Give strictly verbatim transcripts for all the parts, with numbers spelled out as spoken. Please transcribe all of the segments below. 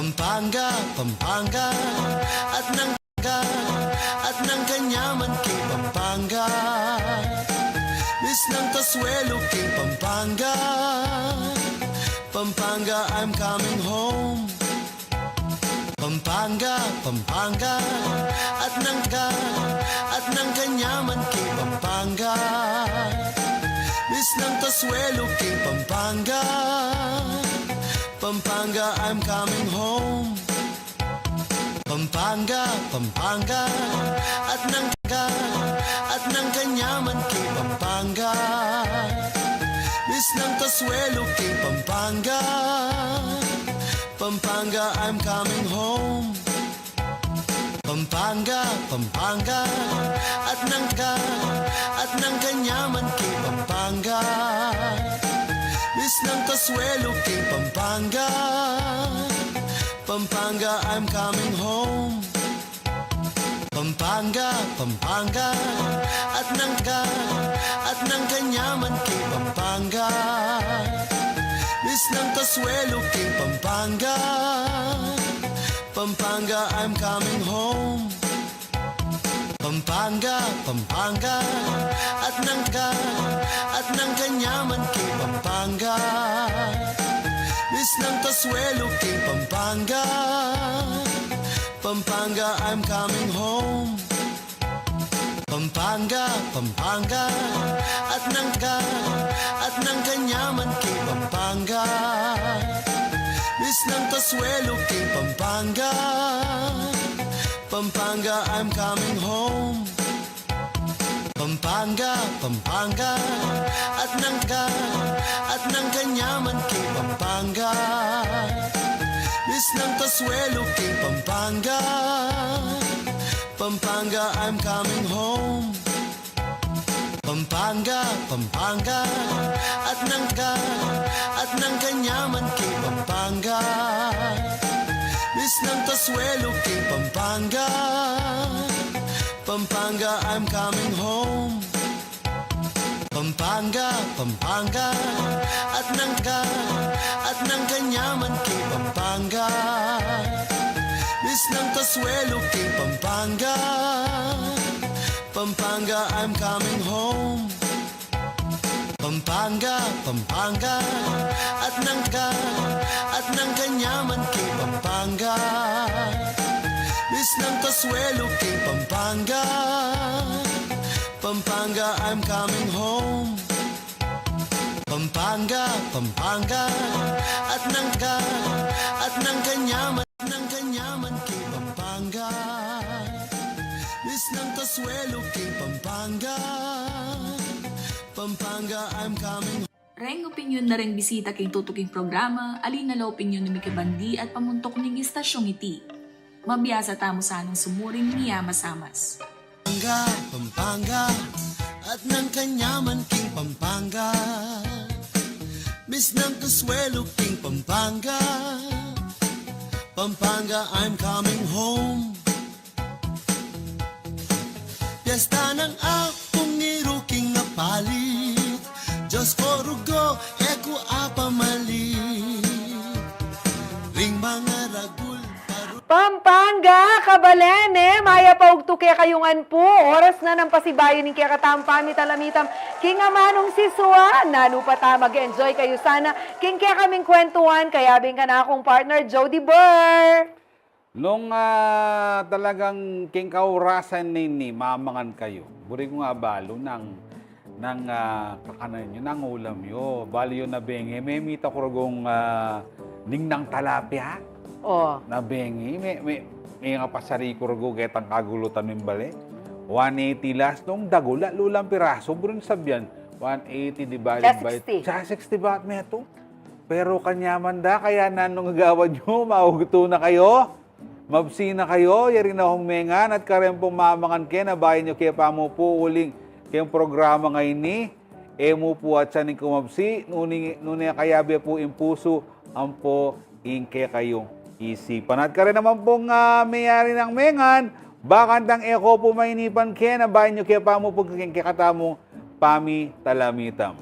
Pampanga, Pampanga, at nang at nang kanyaman king Pampanga. Miss ng kasuelo king Pampanga. Pampanga, I'm coming home. Pampanga, Pampanga, at nang ka, at nang kanyaman king Pampanga. Miss ng kasuelo king Pampanga. Pampanga, I'm coming home. Pampanga, Pampanga, at nang ka, at nang kanyaman king Pampanga. Miss ng kasuelo king Pampanga. Pampanga, I'm coming home. Pampanga, Pampanga, at nang ka, at nang kanyaman king Pampanga. Miss ng kasuelo king Pampanga. Pampanga, I'm coming home. Pampanga, Pampanga, at nang ka, at nang kanyaman king Pampanga. Miss ng kasuelo king Pampanga. Pampanga, I'm coming home. Pampanga, Pampanga, at nang ka, at nang kanyaman king Pampanga. Miss ng kasuelo king Pampanga. Pampanga, I'm coming home. Pampanga, Pampanga, at nang ka, at nang kanyaman king Pampanga. Miss ng kasuelo king Pampanga. Pampanga, I'm coming home. Pampanga, Pampanga, at nang ka, at nang kanyaman king Pampanga. Miss ng kasuelo king Pampanga. Pampanga, I'm coming home. Pampanga, Pampanga, at nang ka, at nang kanyaman king Pampanga. Miss ng kasuelo king Pampanga. Pampanga, I'm coming home. Pampanga, Pampanga, at nang ka, at nang kanyaman king Pampanga. Miss ng kasuelo king Pampanga. Pampanga, I'm coming home. Pampanga, Pampanga, at nang ka, at nang kanyaman king Pampanga. Miss ng kasuelo king Pampanga. Pampanga, I'm coming home. Pampanga, Pampanga, at nang ka, at nang kanyaman, nang kanyaman king Pampanga. Miss ng kasuelo king Pampanga. Pampanga, I'm coming. Reng opinyon na reng bisita king tutuking programa, ali na la opinyon ning mikibandi at pamuntuk ning istasyong iti. Mabiasa tamu sanang sumuring miyamasamas. Pampanga, Pampanga, at nang kanyaman king Pampanga. Miss ng kasuelo king Pampanga. Pampanga, I'm coming home. Piyesta nang Apung Iru king Apalit. Diyos ko, rugo, e ku apamalit. Ring mangaragul, paru- Pampanga, kabalen, e, mayap a ugtu kekayu ngan pu. Oras na nang pasibayu ning kekatamung pamitalamitam king amanung sisua. Nanu pa ta, mag-enjoy kayu sana king kekaming kwentuhan, kayabe ning kanakung partner, Jody Burr. Nung, ah, talagang king kaurasan nini, mamangan kayu. Buri kung abalu nang, nang, ah, kakanan yu, nang ulam yu. Balu yu na bengi, memita ku rugung, ah, ningnang talapia. O. Na bengi, me, me, me nga pasari ku rugu ketang kagulutan ming bale. One eighty las nung dagul, alulang pirasu, buri nung sabian. One eighty divided by sixty. Sa sixty ba at metu? Pero kanyaman da, kaya nanung gagawan yu, maugtu na kayu, mabsi na kayu, yari na hong mengan, at kareng pung mamangan keni, abayan yu ke pamupu uling keng programa ngeni, e mu pu atin ing kumabsi, nune, nune kayabe pu ing pusu, ampo ing kekayung isipan. At kareng naman pung, ah, meyari nang mengan, bakantang e ko pu mainipan keni, abayan yu ke pamupu keng kekatamung pamitalamitam.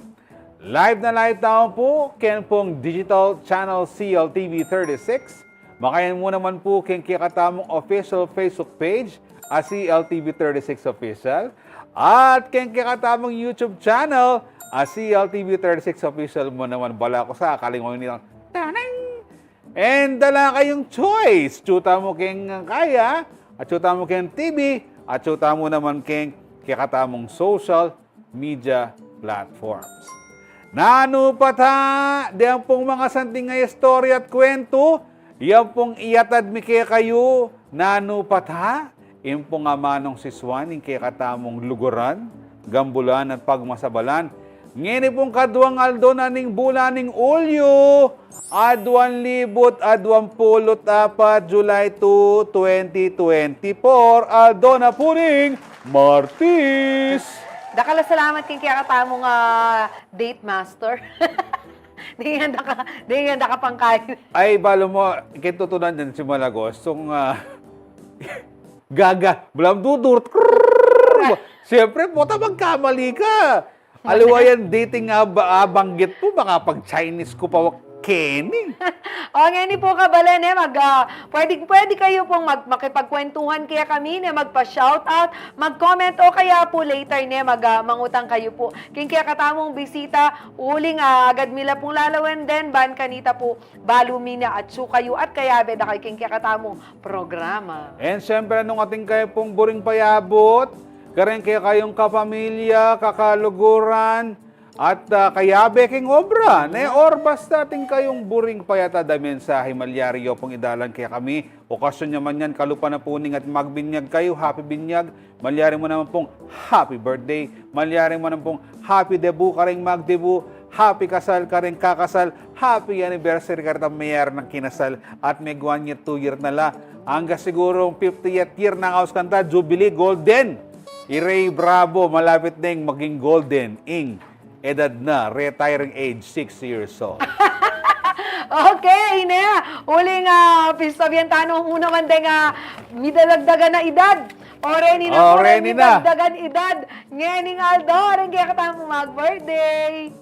Live na live tamu pu keng pung digital channel C L T V thirty-six, Makayan mu naman pu keng kekatamung official Facebook page, a C L T V thirty-six Official, at keng kekatamung YouTube channel, a C L T V thirty-six Official mu naman. Balaku sa, kalingawan yu ne lang. Tanang! And dala kayung choice. Atsu tamu keng kaya, atsu tamu keng T V, atsu tamu naman keng kekatamung social media platforms. Nanu pa ta, deng ampong makanyan a istorya at kwentu, ya pung iyatad mi kekayu, nanu pa ta, ing pung amanung sisuan ning kekatamung luguran, gambulan at pagmasabalan. Ngeni pung kaduang aldo na ning bulan ning Ulyo, aduang libut aduang pulu't apat, July two, twenty twenty-four, aldo na pu ning Martis. Dakal a salamat keng kekatamung, ah, date master. Di nga daka, di nga daka pangkain. Ay, balu mu, keng tutunan dyan si Malagos, tung, ah, gaga, bulam dudurut. Siyempre, puta, magkamali ka. Aliwa yan, dating ab-, abanggit mu, makapag-Chinese ku pa wa keni. O, ngeni pu kabalen, e, mag, ah, pwede, pwede kayu pung mag-, makipagkwentuhan kekami, ne, magpa-shoutout, mag-comment, o kaya pu later, ne, mag, ah, mangutang kayu pu keng kekatamung bisita, uling, ah, agad mi la pung lalawen den, ban kanita pu, balu mi na atsu kayu at kayabe da kayu keng kekatamung programa. And siyempre, nung atin kayu pung buring payabut, kareng kekayung kapamilya, kakaluguran, at, ah, kayabe keng obra, ne? Or basta atin kayung buring payatad a mensahe, malyari yu pung idalan kekami. Okasyon ya man yan, kalupa na pu ning at magbinyag kayu, happy binyag. Malyari mu naman pung happy birthday. Malyari mu naman pung happy debut kareng magdebut. Happy kasal kareng kakasal. Happy anniversary karetang mayari nang kinasal. At megwan year, two year na la. Anggang sigurung fiftieth year nang aus kanta, Jubilee, Golden. I Ray Bravo, malapit neng maging golden ing edad na, retiring age, sixty years old. Okay, ne. Uling, ah, pisabian tanu mu naman deng, ah, midadagdagan a edad. O, reni na O, pu, reni reni na. Dagdagan edad. Ngening aldo, reng kekatamung mag-birthday.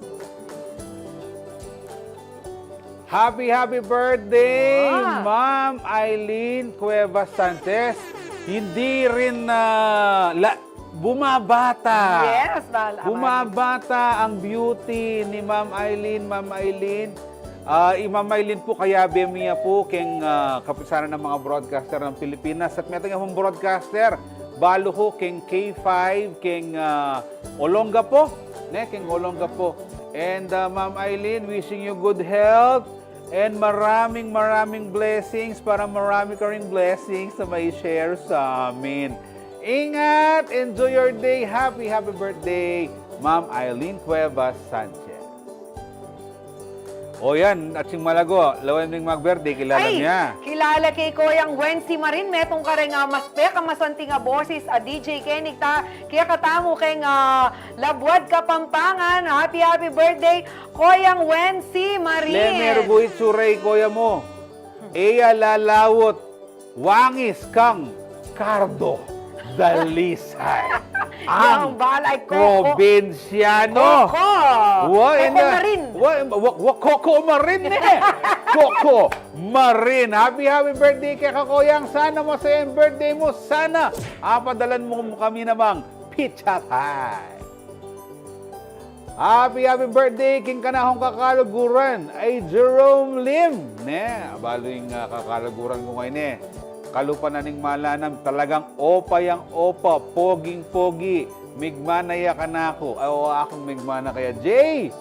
Happy, happy birthday, ah, Ma'am Eileen Cuevas Sanchez. Hindi rin, ah, la-, bumabata. Yes, Ma'am Eileen. Bumabata ang beauty ni Ma'am Eileen, Ma'am Eileen. Ah, i Ma'am Eileen pu, kayabe mi ya pu keng, ah, Kapisanan ng mga Broadcaster ng Pilipinas. At metung ya pung broadcaster, balu ku keng K five, keng, ah, Olongapo, ne, keng Olongapo. And, ah, Ma'am Eileen, wishing you good health and maraming, maraming blessings para marami ka ring blessings na mai-share sa amin. Ingat! Enjoy your day! Happy, happy birthday, Ma'am Eileen Cuevas Sanchez. O yan, at sing Malago, lawen ning mag-birthday, kilala, ay, niya. Kilala ke Koyang Wency Marin, metung kareng, ah, mas pekamasanting a boses a D J keni ta, kekatamu keng, ah, Labuad, Kapampangan. Happy, happy birthday, Koyang Wency Marin. Lemer bu itsuray, koya mu. Eya lalawut wangis kang Cardo, Dalisay. Ang balay, Coco. Probinsyano. Coco. Wa, Coco ina, Marin. Wa, wa, wa, Coco Marin, e. Coco Marin. Happy, happy birthday keka, Koyang. Sana masaya ing birthday mu. Sana apadalan mu kami namang pizza pie. Happy, happy birthday king kanakung kakaluguran, a i Jerome Lim, ne? Balu ing, ah, kakaluguran ku ngeni, e. Kalupa na ning malanam, talagang opa yang opa, poging-pogi, migmana ya kanaku. Ay, o, akung migmana kaya, Jay.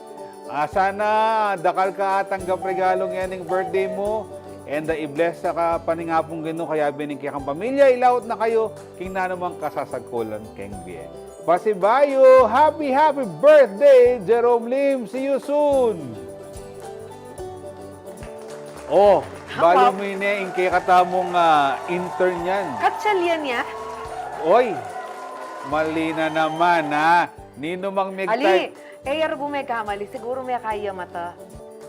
Ah, sana dakal ka atanggap regalu ngening birthday mu, and, ah, i-bless ka pa ning Apung Ginu, kayabe ning kekang pamilya, ilawut na kayu king nanumang kasasagkulan keng bie. Pasibayu, happy, happy birthday, Jerome Lim. See you soon. O, balu mu ne ing kekatamung, ah, intern yan. Katsalyan ya? Oy, mali na naman, ha? Ninumang megtype. Ali, e ya ru bu megkamali, siguru mekaya mata.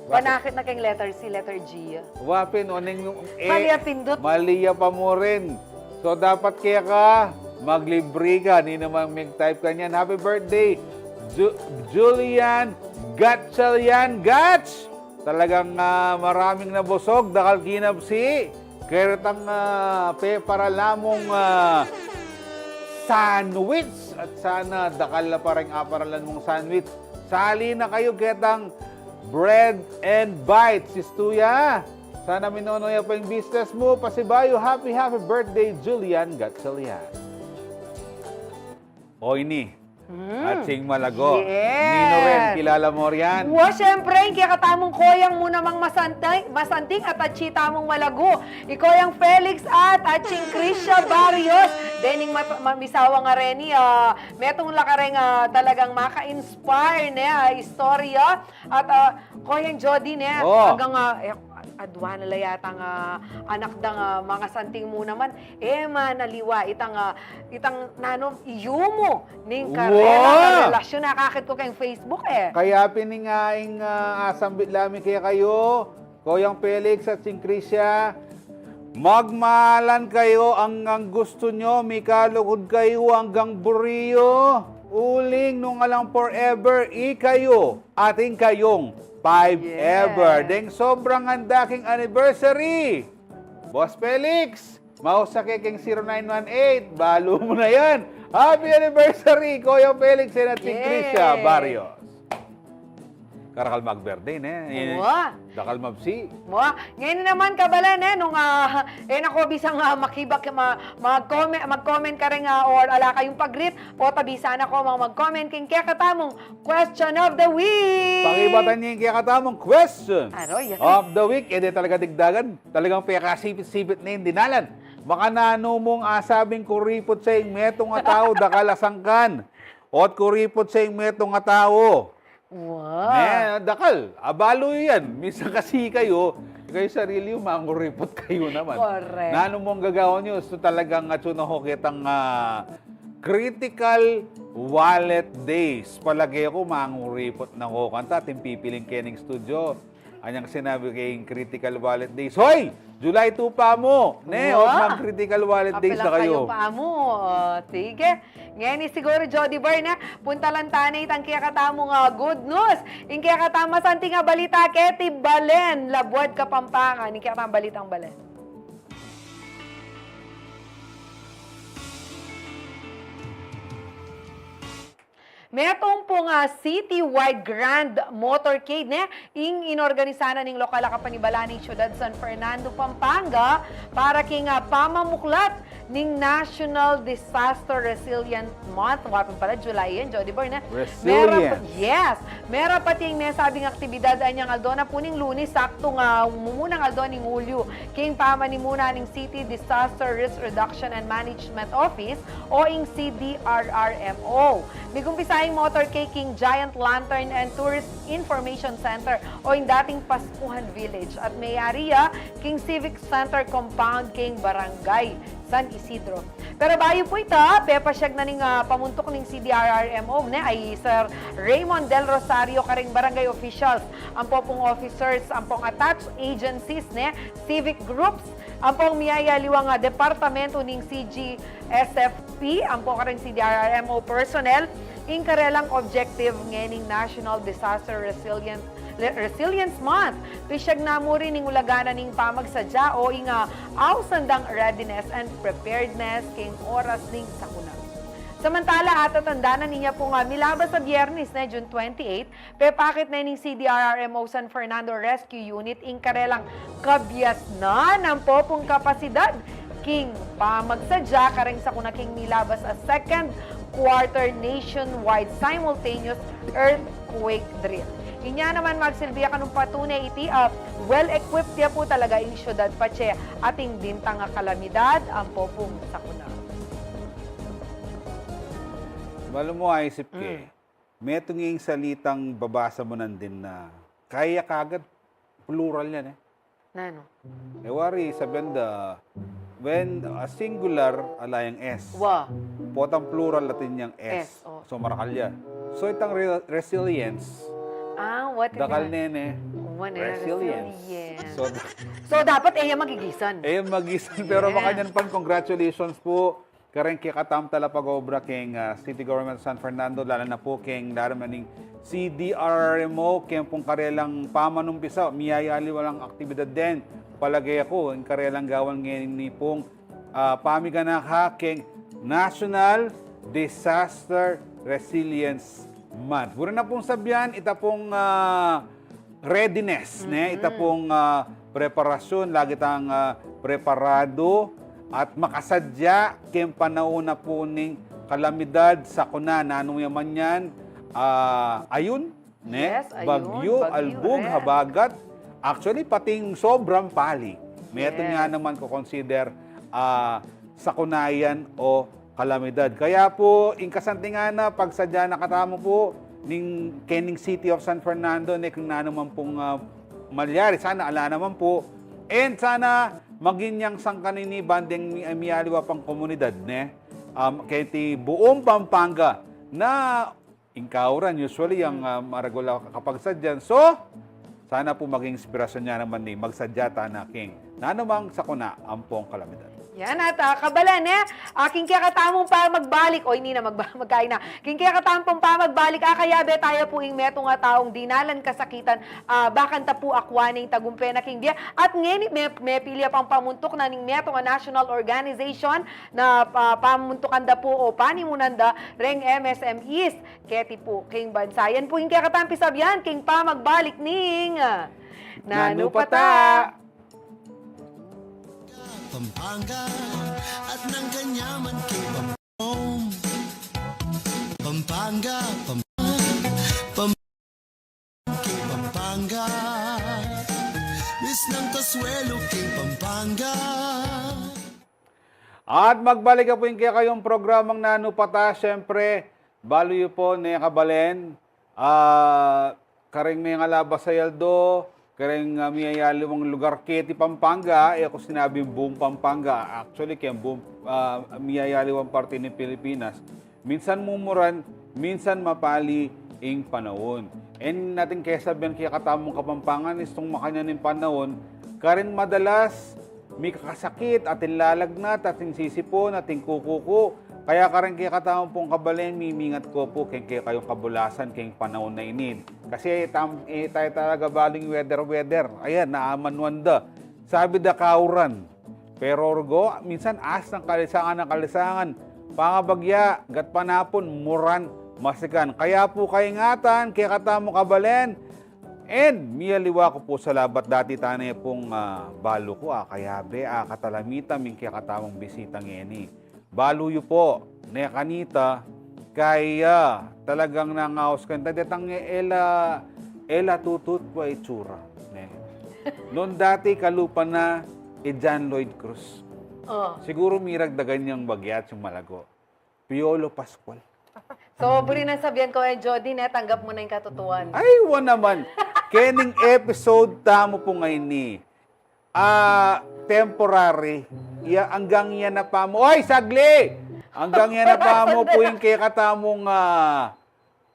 Bakit? Panakit na keng letter C, letter G ya. Wa pin, o neng, e, mali ya pindut. Mali ya pa mu rin. So, dapat keka, maglibre ka, ninumang megtype kanyan. Happy birthday, Ju-, Julian Gatchalian. Gats! Talagang, ah, maraming nabusog, dakal kinabsi. Kaya retang, ah, peparalan mung, ah, sandwich. At sana dakal la pa ring aparalan mung sandwich. Sali na kayu ketang Bread and Bites, istuya. Sana minono ya pa ing business mu. Pasibayu, happy, happy birthday, Julian Gatchalian. O ini, Mm. Atsing Malago. Yes. Nino rin, kilala mo rian? Wa, syempre, ing kekatamung koyang mu namang masanting, masanting at atsi tamung Malago. I Koyang Felix at Atsing Krisha Barrios. Dening ma-, ma-, misawa nga reni, ah, metung la kareng, ah, talagang maka-inspire ne, ah, istorya. At, ah, Koyang Jody ne, Oh. hanggang, ah, eh, adwa na la yata nga anak dang, ah, mangasanting mu naman. E man aliwa itang, ah, itang nanu, iyumu ning karela, Wow! karelasyun, nakakit ku keng Facebook, e. Kaya pin ing, ah, ing, ah, asambit la mi kekayu, Koyang Felix at Atsing Krisha, magmahalan kayu anggang gustu yu, mikalugud kayu anggang buri yu, uling nung alang forever, ikayu, atin kayung five Yes. ever. Deng sobrang anda king anniversary. Boss Felix, mausa ke keng zero nine one eight, balu mu na yan. Happy anniversary, Koyang Felix and Atsing Yay! Krisha Barrios. Karakal mag-birthday, ne? E, Mua. dakal mabsi. Mua. Ngeni naman, kabalen, e, nung, ah, e na ko bisang, ah, makibak, ma-, mag-comment, mag-comment kareng, ah, or ala kayung pag-greet, o tabi sana ko, mga mag-comment, king kekatamung question of the week. Pakibatan ye ing kekatamung question Aroy, aroy. of the week. E de talaga digdagan. Talagang pekasipit-sipit ne ing dinalan. Makananu mung asabing kuriput sa ing metung a tau, dakal a sangkan. Ot kuriput sa ing metung a tau. Wow. Ne, dakal. Abalu yan. Minsan kasi kayu, kayu sarili yu, manguriput kayu naman. Correct. Nanu mung gagawan yu? So, talagang atsu na ho ketang, ah, critical wallet days. Palage ku, manguriput na ho kanta, atin pipiling kening studio. Anyang sinabi keng critical wallet days, "Hoy! July two pa mu! Ne, Wow! huwag mag-critical wallet days Apel na ang kayu." kayu pa mu. O, sige. Ngeni siguru, Jody Byrne, puntalan ta ne itang kekatamung, ah, good news. Ing kekatamung masanting a balita keti Balen, Labuad, Kapampangan. Ing kekatamung balitang Balen. Metung pung, ah, citywide grand motorcade, ne, ing inorganisa na ning lokal a kapanibalan ning Syudad San Fernando, Pampanga, para king, ah, pamamuklat ning National Disaster Resilience Month. Wa pin pala, July yan, Jody Byrne, ne? Resilience. Mera pa, yes. Mera pa ing mesabing aktibidad anyang aldo na pu ning Lunes, saktung, ah, mumunang aldo ning Hulyo, king pamanimuna ning City Disaster Risk Reduction and Management Office o ing C D R R M O. Migumpisa ing motorcade king Giant Lantern and Tourist Information Center o ing dating Paskuhan Village at meyari ya king Civic Center compound king Barangay San Isidro. Pero bayu pu ita, pepasyag na ning, ah, pamuntuk ning C D R R M O, ne, ay Sir Raymond Del Rosario karing barangay officials, ampo pung officers, ampong attached agencies, ne, civic groups, ampong miyayaliwang, ah, departamento ning C G S F P, ampo karing C D R R M O personnel, ing karelang objective ngening National Disaster Resilient, Re-, Resilience Month. Pisyag na mu rin ing ulagan na ning pamagsadya o ing, ah, ausan dang readiness and preparedness king oras ning sakuna. Samantala, atatandanan inya pung, ah, milabas a Biyernes, ne, June twenty-eight, pepakit na ning C D R R M O San Fernando Rescue Unit ing karelang kabiasnan ampo pung kapasidad king pamagsadya kareng sakuna king milabas a second quarter nationwide simultaneous earthquake drill. Inya naman magsilbi ya kanung patune iti, ah, well-equipped ya pu talaga ing syudad patse ating bintang a kalamidad ampo pung sakuna. Balu mu, aisip ke, Mm. metung ing salitang babasa mu nandin na kaya kagad, plural yan, e. Nanu? E, wari, sabian da, when, ah, singular, ala yang S. Wa. Potang plural, atin yang S. S, o. So, marakal ya. So, itang re-, resilience, Ah, what is dakal that? nene. Wa, nene, Resilience. resilience. So, So, dapat e ya magigisan. e ya magigisan, pero Yes. makanyan pan, congratulations pu kareng kekatamung talapag-obra keng, ah, City Government of San Fernando, lalu na pu keng lalam na ning C D R R M O, keng pung karelang pamanumpisa, miyayaliwa lang aktibidad den. Palage ku, ing karelang gawan ngeni pung, ah, pamiganaka keng National Disaster Resilience Month. Buri na pung sabyan, ita pung, ah, readiness, ne? Ita pung, ah, preparasyon, lagi tang, ah, preparado at makasadya keng panaun na pu ning kalamidad, sakuna, nanu ya man yan, ah, ayun, ne? Yes, ayun, bagyu, bagyu, albug, correct. Habagat. Actually, pating sobrang pali. Metung Yes. nga naman ko-consider, ah, sakuna yan o kalamidad. Kaya pu, ing kasantingan na, pagsadya na katamu pu, ning, kening City of San Fernando, ne, kung nanu man pung, ah, malyari, sana ala naman pu. And sana, maging yang sangkan ini banding mi-, miyaliwa pang komunidad, ne? Um, keti buong Pampanga na ing kauran, usually, yang, ah, maregula kapagsadyan. So, sana pu maging inspirasyon ya naman ini, magsadya tana king nanumang sakuna ampong kalamidad. Yan, at, ah, kabalen, ne? Ah, king kekatamung pamagbalik, o, ini na, magba-, magkain na. King kekatamung pamagbalik, ah, kayabe taya pu ing metung a taung dinalan kasakitan, ah, bakanta pu akua ne ing tagumpe na king bie. At ngeni, me-, mepili ya pang pamuntuk na ning metung a national organization na, ah, pamuntukan da pu o panimunan da reng M S M Es. Keti pu king bansa. Yan pu ing kekatamung pisabyan king pamagbalik ning, ah, Nanu Nanu pa ta? Pampanga at nang kanyaman king Pampanga, Pampanga, Pam-, Pampanga, Miss ng Consuelo king Pampanga. At magbalik na pu ing kekayung programang Nanu pa ta, siyempre, balu yu pu, ne, kabalen, ah, kareng mengalabas a aldo, kareng, ah, miyayaliwang lugar keti Pampanga, e ku sinabing buong Pampanga. Actually, keng buong, ah, miyayaliwang parte ning Pilipinas, minsan mumuran, minsan mapali ing panaun. E natin kesabian kekatamung Kapampangan, istung makanyan ing panaun, karin madalas, mikakasakit, atin lalagnat, atin sisipun, atin kukuku. Kaya karin kekatamu pung kabalen, mimingat ku pu keng kekayung kabulasan keng panaun na ini. Kasi tam-, e tayu talaga baling weather-weather. Ayan, naamanuan da. Sabi da kauran. Pero rugo, minsan as ng kalisangan, ng kalisangan. Pangabagya, gatpanapun, muran, masikan. Kaya pu kaingatan, kekatamung kabalen, And miyaliwa ku pu salamat dati tana pung, ah, balu ku, ah, kayabe, ah, katalamitan ing kekatamung bisita ngeni. Balu yu pu, ne, kanita, kaya talagang nangaus kanita, detang e la, e la tutut pa itsura, ne. Nung dati kalupa na i John Lloyd Cruz. Oh. Siguru miragdagan yang bagya at yung malago. Piolo Pascual. So, buri nang sabian, Kuya Jody, ne, tanggap mu na ing katutuan. Ay, wa naman. Kening episode tamu pu ngeni, ah, temporary. Ya, anggang ya na pa mu. Oy, sagli! Anggang ya na pa mu pu ing kekatamung, ah,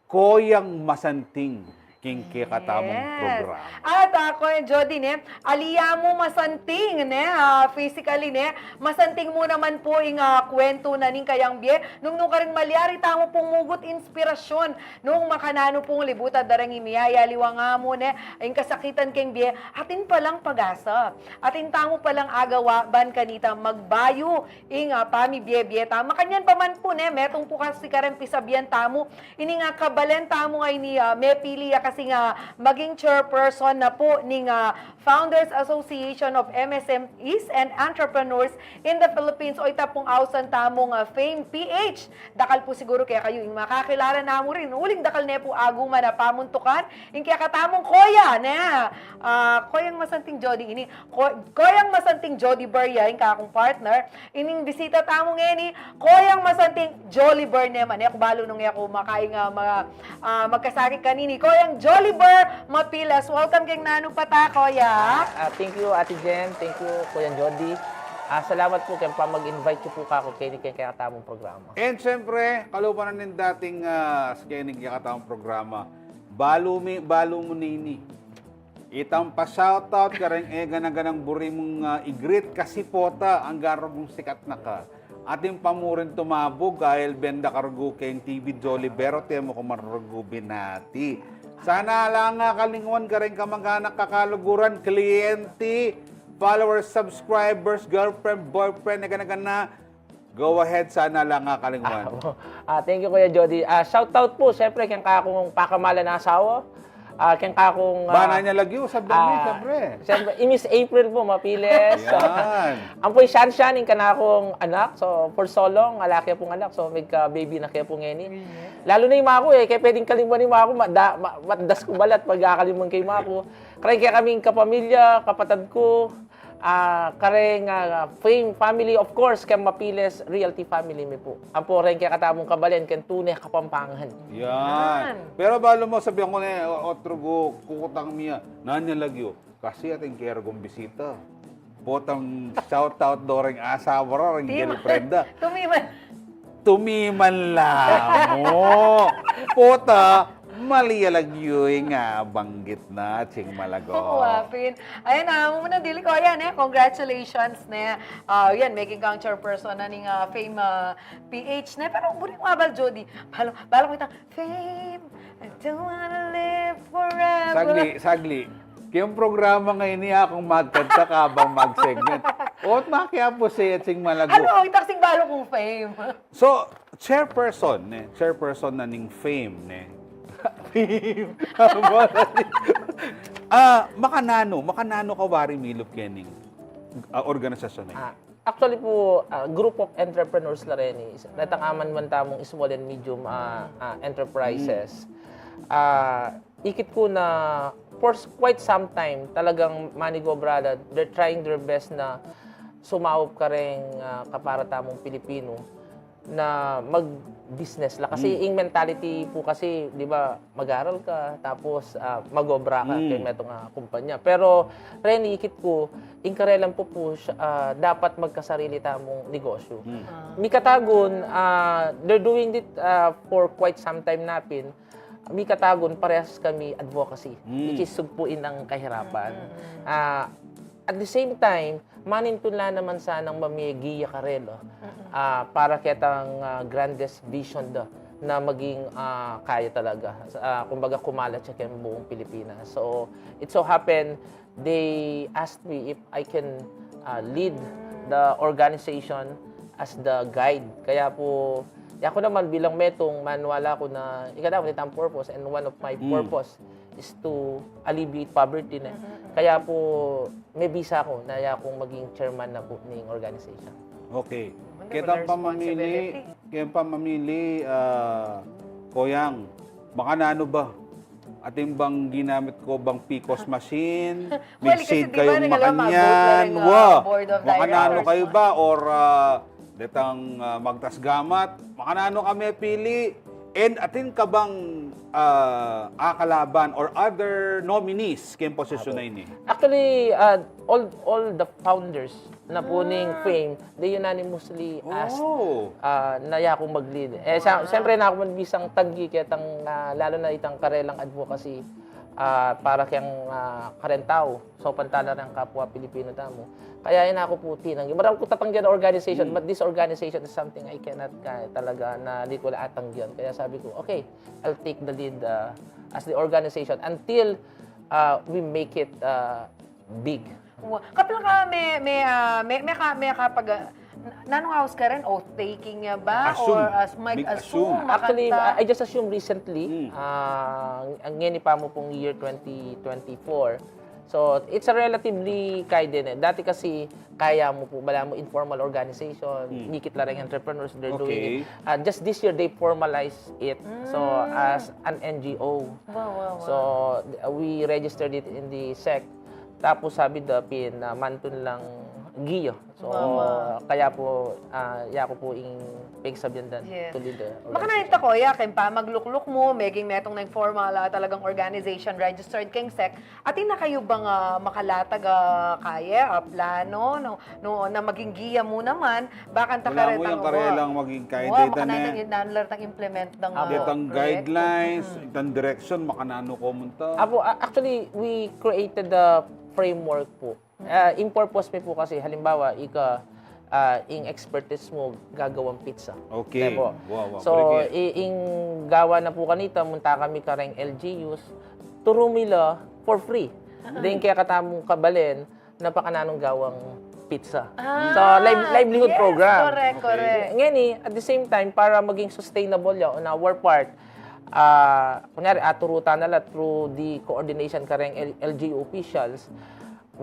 Koyang Masanting king kekatamung Yes. programa. At, ah, Kuya Jody, ne, ali ya mu masanting, ne, ah, physically, ne, masanting mu naman pu ing, ah, kuwentu na ning kayang bie, nung, nung karin malyari tamu pung mugut inspirasyon, nung makananu pung libutan da reng miyayaliwang amu, ne, ing kasakitan keng bie, atin palang pag-asa, atin tamu palang agawa, ban kanita magbayu, ing, ah, pamibie-bie tamu. Makanyan pa man pu, ne, metung pu kasi kareng pisabian tamu, ini nga kabalen tamu ngeni, ah, mepili ya kasi nga maging chairperson na pu ning, ah, Founders Association of M S M Es and Entrepreneurs in the Philippines, o ita pung ausan tamung, ah, Fame P H. Dakal pu siguru kekayu ing makakilala namu rin. Uling dakal ne pu aguman a pamuntukan ing kekatamung koya, ne? Ah, Koyang Masanting Jody ini. Ko-, Koyang Masanting Jody Bar ya, ing kakung partner. Ining bisita tamu ngeni, Koyang Masanting Jolly Bar naman. E ku balu nung e ku makaing, ah, ma-, ah, magkasakit kanini. Koyang Jolly Bar Mapilas. Welcome keng Nanu pa ta, Koya. Ah, thank you, Ate Jen. Thank you, Koyang Jody. Ah, salamat pu keng pamag-invite yu pu kaku keni keng kekatamung programa. And siyempre, kalupa na ning dating, ah, sa keni kekatamung programa. Balu mi, balu mu na ini. Itang pa-shoutout kareng e gana-ganang buri mung, ah, i-greet kasi pota, anggang rugyan sikat na ka. Atin pa mu rin tumabug, dahil benda kargu keng T V Jolly Bero, te mu ku man rugu binati. Sana ala nga kalingwan kareng kamag-anak, kakaluguran, kliyente, followers, subscribers, girlfriend, boyfriend, na gana-gana. Go ahead, sana ala nga kalingwan. Ah, thank you, Kuya Jody. Ah, shout out po, syempre, keng kakung pakamalan na asawa. Ah, keng kakung... Bana niya lagi, o, sabi ni, syempre. Siyempre, i Miss April po, mapiles. Yan. Ang po yung Shanshan, yung kanakung anak. So, for so long, ala kaya pong anak. So, may ka-baby na kaya pong ngeni. Lalo na yung maku, eh. Kaya pwedeng kalimban yung maku, mada, ma, madas ko balat pag kakalimban kay maku. Kaya, kaya kaming kapamilya, kapatad ko, ah, kareng, ah, Fame family, of course, keng Mapiles Realty family mi po. Ampo reng kekatamung kabalen, keng tune Kapampangan. Yan. Pero balu mu, sabian ku ne, o-, otro gu-, kukutang mi ya. Nanu ya lagyu? Kasi atin kaya rugong bisita. Potang shout out do reng asawa ra, reng girlfriend da. Tumiman. Tumiman la mu. Pota, mali ya lagyu ing banggit na, ching malago. Oo, apin. Ayan, ah, muna dili ko, ayan eh, congratulations ne. Ah, yan, maging kang chairperson na ning ah, Fame ah, P H ne. Pero buri ko abal, Jody. Balo, balo kita, Fame, I don't wanna live forever. Sagli, sagli. Kayang programa ngeni, akung magkanta ka abang mag-segment. Ot makiapo siya ching malago. Ano, ita kasing balo kung Fame. So, chairperson, ne? Chairperson na ning Fame, ne? Fame. Ah, makananu, makananu ka wari milup kening ah, organisasyon na ini? Ah, actually po, ah, group of entrepreneurs la reni. Retang aman man tamung small and medium ah, ah, enterprises. Ah, ikit ko na for s- quite some time, talagang manigobra la, they're trying their best na sumaup kareng ah, kapara tamung Pilipino na mag-business la. Kasi ing mentality po kasi, di ba, mag-aral ka, tapos ah, mag-obra ka kay metung ah, kumpanya. Pero reni, ikit ko, ing karelang po po siya, ah, dapat magkasarili tamung negosyo. Mikatagun, ah, they're doing it ah, for quite some time na pin. Mikatagun, parehas kami advocacy, which is sugpuin ang kahirapan. Ah, at the same time, manintun la naman sanang mamie giya karela ah, para ketang ah, grandest vision da na maging ah, kaya talaga. Ah, kumbaga, kumalat siya keng buong Pilipinas. So, it so happen, they asked me if I can uh, lead the organization as the guide. Kaya po, ya ko naman bilang metung, maniwala ko na ikatagun itang purpose, and one of my purpose is to alleviate poverty na. Kaya po, mebisa ko na ya kung maging chairman na po ning organization. Okay. Ketang pamamili, ketang pamamili, ah, Koyang, makananu ba? Atin bang ginamit ko bang picos machine? Well, kasi Migsid di ba, kayung nagala, makanyan, mag-vote na rin, wa. ah, board of Makananu directors. Kayu ba? Or ah, detang ah, magtas gamat? Makananu ka mepili? And atin ka bang ah, akalaban or other nominees keng posisyon na ini? Actually, uh, all all the founders na po ning Fame, they unanimously asked Oh. ah, na ya kung mag-lead. Eh, sa, siyempre, na ako man bisang tanggi ketang, ah, lalo na itang karelang advocacy ah, para keng ah, kareng tau. So, pantala reng kapwa Pilipino tamu. Kaya yan ako po tinanggi. Marami ko tatanggihan na organization, but this organization is something I cannot kaya talaga na di ko lang atanggihan. Kaya sabi ko, okay, I'll take the lead uh, as the organization until uh, we make it uh, big. Wa- Kapila ka may, may, ah, may, may, ka, may kapag, ah, nanung house ka rin? Oath-taking niya ba? Assume. Or as Mike Big assume, assume. Actually, makanta? I just assume recently, ah, ang ngeni pa mu pong year twenty twenty-four. So, it's a relatively kaya din eh. Dati kasi, kaya mu po, bala mu informal organization, mikit la reng entrepreneurs, they're doing Okay. it. Ah, just this year, they formalized it. So, as an N G O. Wow, wow, wow. So, th- we registered it in the sec. Tapos sabi da pin, ah, mantun lang giya. So, kaya po, ah, ya ko po ing pigsabian dan Yeah. to lead the Makananu ta, Koya, keng pamaglukluk mu, meging metung na ing formal ah, talagang organization registered keng sec, atin na kayu bang ah, makalatag ah, kaya, ah, plano, no, no, na maging giya mu naman, bakanta Wala mu yang karelang maging kaya, Wa, data makananu na. Tang inanlar, tang implement, tang ah, Detang proyekto. Guidelines, itang direction, makananu ko munta. Apo, a- actually, we created the framework po. Ah, in purpose mi po kasi, halimbawa, ika, ah, ing expertise mu gagawang pizza. Okay. Diba? Wow, wow. So, i-, ing gawa na pu kanita, munta kami kareng L G Us, turu mi la for free. Deng kekatamung kabalen, na pakananu gawang pizza. Ah, so, live-, livelihood program. Correct, correct. Ngeni, at the same time, para maging sustainable ya on our part, ah, kunyari, aturu ta na la through the coordination kareng L-, L G U officials,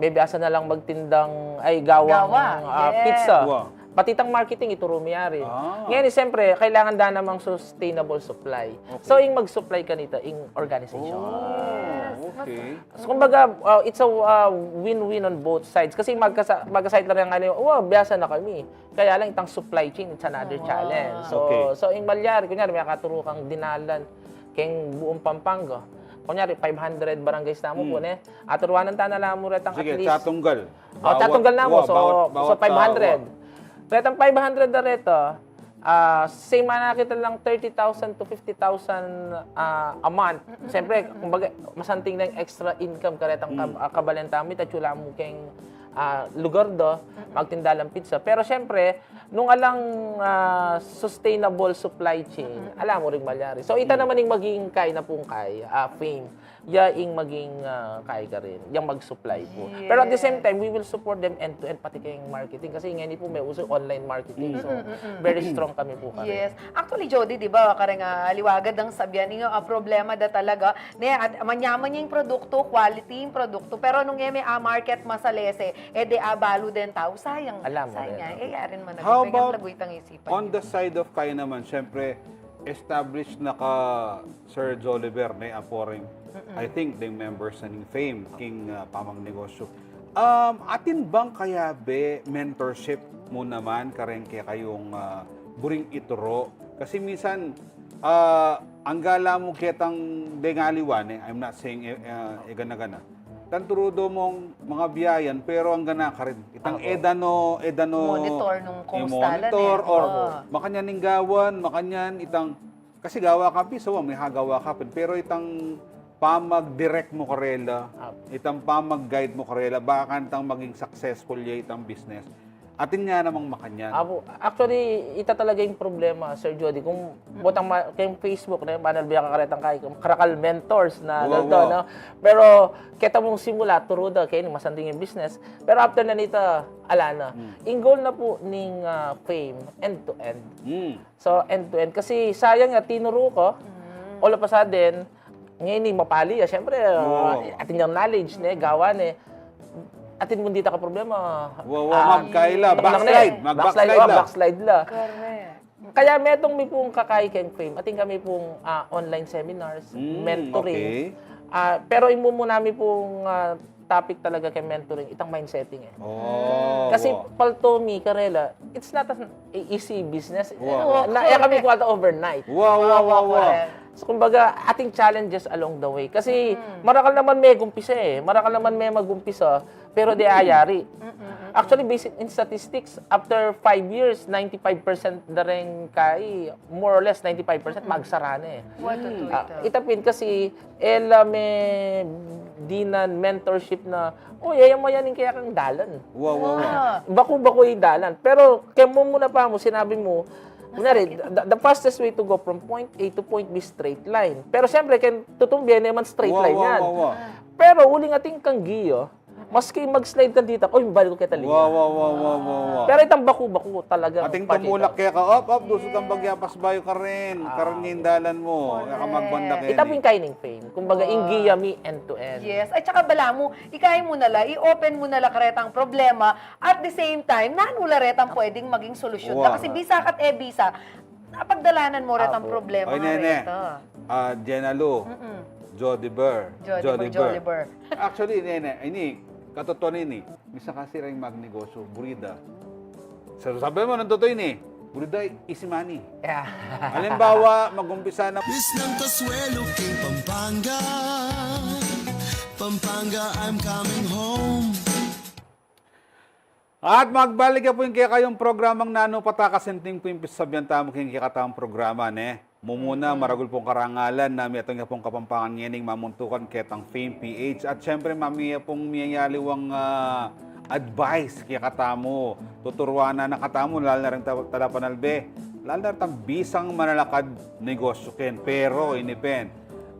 maybe asa na lang magtindang, ay, gawang, ah, pizza. Wow. Pati itang marketing, ituru mi yari. Ah. Ngeni, siyempre, kailangan da namang sustainable supply. Okay. So, ing mag-supply kanita, ing organization. Oh, okay. So, kumbaga, uh, it's a, uh, win-win on both sides. Kasi magkasa-, magkasakit lang yung ano, "Oh, biasa na kami." Kaya lang itang supply chain, it's another challenge. So, so, ing malyari, kunyari, may katuru kang dinalan, keng buong Pampanga. Kunyari, five hundred barangays namu pu, ne? Aturuanan ta na la mu retang at least. Sige, tatunggal. Oh, tatunggal namu. So, so, five hundred. Retang five hundred na reta, ah, same na kita lang thirty thousand to fifty thousand, ah, a month. Siyempre, kumbaga, masanting na yung extra income karetang kab-, ah, kabalen tamu, itachula mu keng, ah, lugar do, magtinda lang pizza. Pero siyempre, nung alang, ah, sustainable supply chain, ala mu ring malyari. So, ita naman ing maging kay na pung kay, ah, Fame. Ya ing maging, ah, kay karin, yang mag-supply pu. Pero at the same time, we will support them end-to-end, pati keng marketing. Kasi ngeni pu, may uso online marketing. So, very strong kami pu karin. Yes. Actually, Jody, di ba, kareng, ah, liwagan dang sabian, ing, ah, problema da talaga, ne, at manyaman ya ing produktu, quality ing produktu, pero nung e me, ah, market masalese, e de abalu den tau, sayang. Ala mu rin, sayang. E, yarin man na, how about lagu itang isipan on the side of kay naman, syempre, established na ka Sir Joliver, ne, apo rin, I think, deng members na ning Fame, king, ah, pamagnegosyo. Um, atin bang kayabe mentorship mu naman kareng kekayung, ah, buring ituro? Kasi minsan, ah, anggala mu ketang deng aliwa, ne, I'm not saying, eh, ah, egana-gana. Itang turu do mung mangabiayan, pero anggana karin. Itang e da no, e da no monitor nung kumusta la, monitor, or makanyan ing gawan, makanyan itang, kasi gawa ka pin, so, may hagawa ka pin. Pero itang pamag-direct mu karela, itang pamag-guide mu karela, baka kantang maging successful ya itang business. Atin ya namang makanyan. Apo, actually, ita talaga ing problema, Sir Jody. Kung butang ma-, keng Facebook, ne, banal biya ka karetang kay, kung karakal mentors na, no? Pero, keta mung simula, turu da, keni masanting ing business. Pero after na nita, ala na. Ing goal na pu ning, ah, Fame, end to end. So, end to end. Kasi sayang ya, tinuru ka, all of a sudden, ngeni, mapali ya, siyempre, ah, atin yang knowledge, ne, gawa, ne, atin mu dita ka problema. Wow, wow, ah, magkaila, backslide, mag-backslide la. Backslide la. Correct. Kaya metung mi pung kakay keng Fame, atin kami pung, ah, online seminars, mentoring. Ah, pero imumuna mi pung, ah, topic talaga keng mentoring, itang mind setting, eh. Kasi palto mi karela, it's not an easy business. Na, e kami kuwalta overnight. Wow, wow, wow, wow. So, kumbaga, ating challenges along the way. Kasi, marakal naman me gumpisa, eh. Marakal naman me magumpisa, pero de ayari. Actually, based in statistics, after five years, ninety-five percent da rin kay, more or less ninety-five percent, magsara na, eh. Ita pin kasi, e la me dinan mentorship na, "O, e, yan mayan ing kaya kang dalan." Wow, wow, wow. Baku-baku ing dalan. Pero, kaya mu muna pa mu, sinabi mu, kunyari, the, the fastest way to go from point A to point B, straight line. Pero siyempre, kaya tutumbian naman straight line yan. Wow, wow, wow. Pero, uling atin kang giya, maski mag-slide ka dita, "Oy, balik ku keta linya." Wow, wow, wow, wow, wow, wow. Pero itang baku-baku talaga. Atin tumulak keka, "Op, op, dusu kang bagya, pasbayu karin. Karin ing dalan mu." Correct. Kaya ka magbanda keni. Ita pin kay ning Fame. Kumbaga, ing giya mi end to end. Yes. At saka bala mu, ikain mu na la, i-open mu na la karetang problema. At the same time, nanu la retang pwedeng maging solusyon na. Kasi bisa ka't e bisa, napagdalanan mu retang problema reta. Ah, Jenna Lou, Jody Burr. Jody Burr, Jody Burr. Actually, nene, ini, katotohanan ini, misa kasi ring magnegosyo, buri da. Sa, sabi mu, nung totoo ini, buri da, easy money. Yeah. Halimbawa, mag-umpisa na. Islang Consuelo king Pampanga. Pampanga, I'm coming home. At magbalik ya pu ing kekayung programang Nanu Patakas, atin pu ing pisasabian tamu king kekatang programa, ne? Mumuna, maragul pung karangalan na metung ya pung Kapampangan ngening mamuntukan ketang Fame P H. At siyempre, mamie pung miyayaliwang, ah, advice kekatamu, tuturuan na katamu, lalu na ring ta-, talapanalbe, lalu na ring bisang manalakad negosyu ken. Pero, ini pen.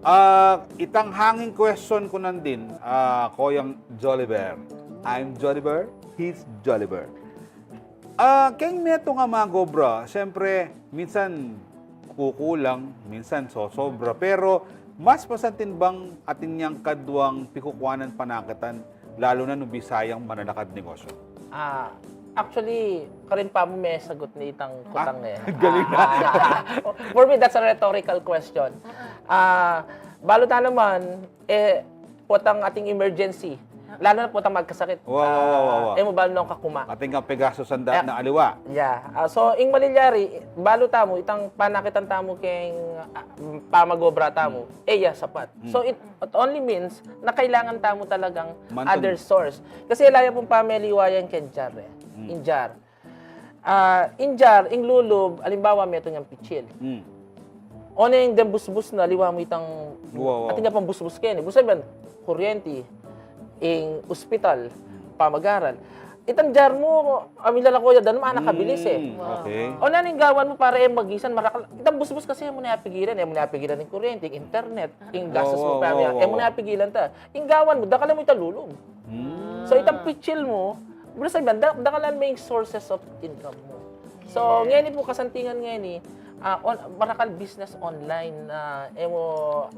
Ah, itang hanging question ku nandin, ah, Koyang Jolliver. I'm Jolliver, he's Jolliver. Ah, keng metung a mag-obra, siyempre, minsan kukulang, minsan sosobra, pero mas masanting bang atin yang kaduang pikukuanan panakitan, lalu na nung bisa yang manalakad negosyu? Ah, actually, karin pa mu me sagot ne itang kutang e. Galing na. Ah, for me, that's a rhetorical question. Ah, balu ta naman, e, potang ating emergency. Lalu na potang magkasakit. Wa, wa, wa, wa, wa. Ah, e mu balu nung kakuma. Atin kang pegastusan da na aliwa. Yeah. Ah, so, ing malilyari, balu tamu, itang panakitan tamu keng, ah, pamag-obra tamu, e ya sapat. So, it, it only means na kailangan tamu talagang other source. Kasi ala ya pung pameliwayan keng jar e. Ing jar. Ah, ing jar, ing lulub, alimbawa, metung yang pitsil. Mm. O ne ing deng busbus na, liwa mu itang, atin ya pang busbus keni. Busbus ban, kuryenti, ing ospital, pamag-aral. Itang jar mu, a, milalako ya, dan mu, anak kabilis e. Mm, okay. O nanu ing gawan mu para e magisan, marakal, itang busbus kasi e mu na pigilan, e mu na pigilan ing kuryenti, ing internet, ing gastus mu, e mu na pigilan ta. Ing gawan mu, dakal mu itang lulub. Mm. So, itang pitsil mu, basta iban, da-, dakalan me ing sources of income mu. So, ngeni pu kasantingan ngeni, ah, on-, marakal business online, ah, e mu,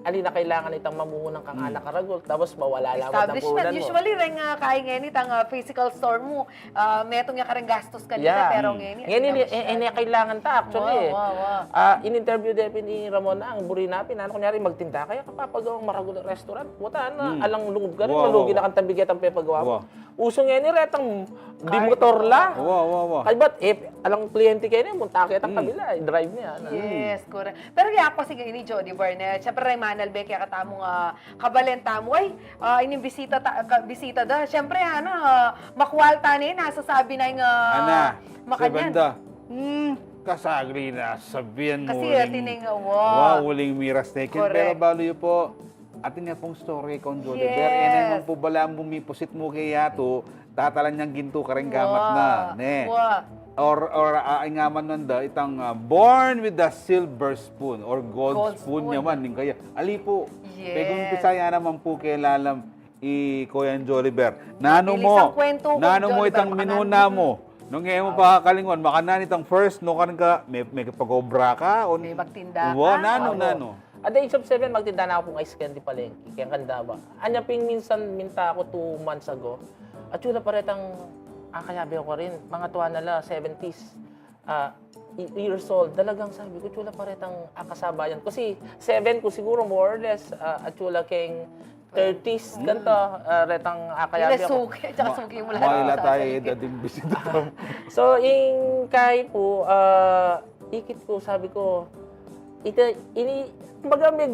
ali na kailangan itang mamunang kang anak a ragul, tapos mawala la mu. Establishment. Usually, reng, ah, kaya ngeni itang, ah, physical store mu, ah, metung ya kareng gastus kanita, pero ngeni, ngeni, e, e, ne kailangan ta, actually, e. Wa, wa, wa. Ah, in-interview de pin i Ramon na, ang buri na pin, nanu, kunyari, magtinda ka, kapapagawang maragul a restaurant, puta na, alang lungub ka rin, malugi na kang tambigya tang pepagawa mu. Usu ngeni retang di motor la. Wa, wa, wa. Kaybat, e, alang kliyente keni, munta ketang kabila, i-drive ne, ana. Yes, correct. Pero ya ku, sige, ini Jody Burnett, siyempre, manalbe kekatamu, ah, kabalen tamu, ay, ah, ining bisita ta-, ka-, bisita da. Siyempre, ana, ah, makwal ta ne, nasasabi na ing, ah, makanyan. Ana, sabi da, hmm, kasagli na, sabian mu kasi uling, atin ing, wa, uling miras ne ken. Correct. Pero balu yu pu, atin ya pung story kang Jolliver. Yes. E naman pu balamu mipusit mu kaya tu, tatalan yang gintu kareng gamat na, ne? Wa. Or, or, ah, ing aman nanda, itang, ah, born with a silver spoon or gold spoon naman, ning kaya. Ali pu, pag-umpisa ya naman pu keng lalam i Koyang Jolliver. Nanu mu, nanu mu itang minuna mu? Nung e mu pa kakalingwan, makananu itang first, nukarin ka, me, mekipag-obra ka, o me magtinda ka? Wa, nanu, nanu? At the age of seven, magtinda na ku pung ice candy palengke, keng Candaba. Anya pin minsan, minta ku two months ago. Atyu la pa retang, ah, kayabe ku rin, mga tuwa na la, seventies, ah, y-, years old. Talagang sabi ku, atyu la pa retang, ah, kasabayan. Kasi seven ku siguro, more or less, ah, atyu la keng thirties, kanita, ah, retang, ah, kayabe ku. Suki, tsaka suki mu la. Maila tayo, edad ding bisita tamu. So, ing kai pu, ah, ikit ku, sabi ku, ita, ini, kumbaga, may,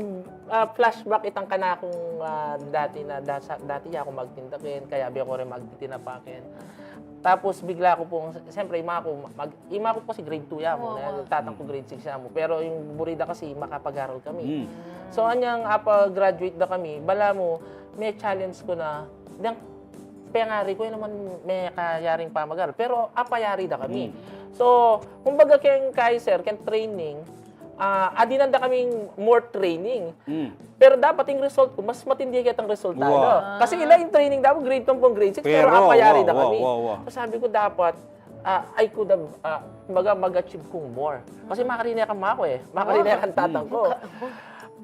ah, flashback itang kanakung, ah, dati na, dasa-, dati ya ku magtinda ken, kayabe ku rin magtitinapa ken. Tapos, bigla ku pung, siyempre, ima ku, mag-, ima ku kasi grade two ya mu, tatang ku grade six ya mu. Pero ing buri da kasi, makapag-aral kami. Mm. So, anyang apa-graduate da kami, balamu, me-challenge ku na, deng pengari ku, e naman me kayaring pamag-aral. Pero apayari da kami. Mm. So, kumbaga keng Kaiser, keng training, ah, adinan da kaming more training. Mm. Pero dapat ing result ku, mas matindi ketang resultado. Wa. Kasi ila ing training da mu, grade two ampong grade six, pero apayari da kami. Wa, wa, wa. So, sabi ku dapat, ah, I could have, ah, kumbaga, mag-achieve kung more. Kasi makarine kang ama ku e. Makarine kang tatang ku.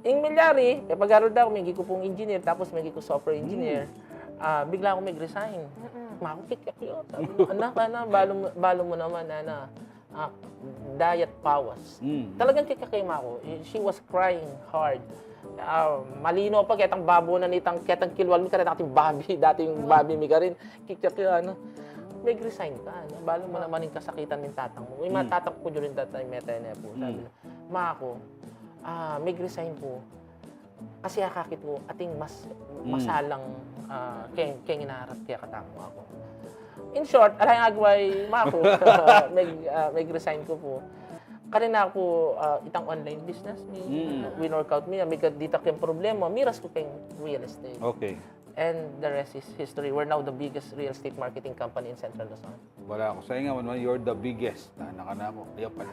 Ing milyari, e, pag-aral da ku, megi ku pung engineer, tapos megi ku software engineer. Ah, bigla ku meg-resign. Ama ku, kikyak yun. Anak, ana, balu mu, balu mu naman, ana. Ah, diet pawas. Mm. Talagang kikyak ing ama ku. She was crying hard. Ah, malino pa, ketang babo na nitang, ketang kilwal mi, ketang ating babi, dating babi mi karin. Kikyak yun, ano. Meg-resign ka, ano. Balu mu naman ing kasakitan ning tatang mu. Ing tatang ku during that time, mete ne pu. Sabi na, "Ma ku, ah, meg-resign ku. Kasi akakit ku, atin mas, masalang, ah, keng, keng inaarap kekatamu." Aku, in short, ala yang agawa i ma ku, meg-, ah, meg-resign ku pu. Karin na ku, ah, itang online business mi, winorkout mi, amiga dita keng problema, miras ku keng real estate. Okay. and the rest is history. We're now the biggest real estate marketing company in Central Luzon. Balamu ku sa inga, man, you're the biggest. Na, naka na ako. Kaya pala.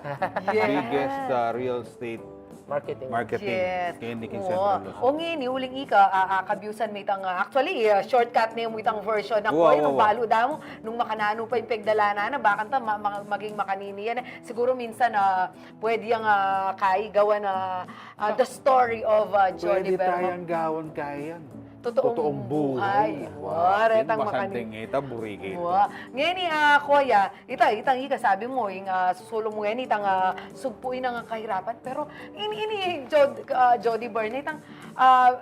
Yes. Biggest uh, real estate Marketing. marketing. Yes. Kaya hindi king Oo. Central Luzon. O ngeni, uling ika, a, a, kabyusan mi itang, a, actually, a, shortcut ne mu itang version na Wow, ko, nung wow, wow. balu da mu, nung makananu pa ing pigdalanan na, bakanta ma, ma, maging makanini yan. Siguro minsan, a, pwede yang, a, kai, gawan na, a, the story of, a, Johnny Pwede Berho. Tayang gawan kaya yan. Totoong buhay. Wow, retang Masanding makanini. Ita, buri kita. Wow. Ngeni, a, kuya, ita, itang ika sabi mu, ing, a, susulung mu ngeni, itang, a, sugpui nang kahirapan. Pero, ini, ini, Jod, a, Jody Byrne, itang, a,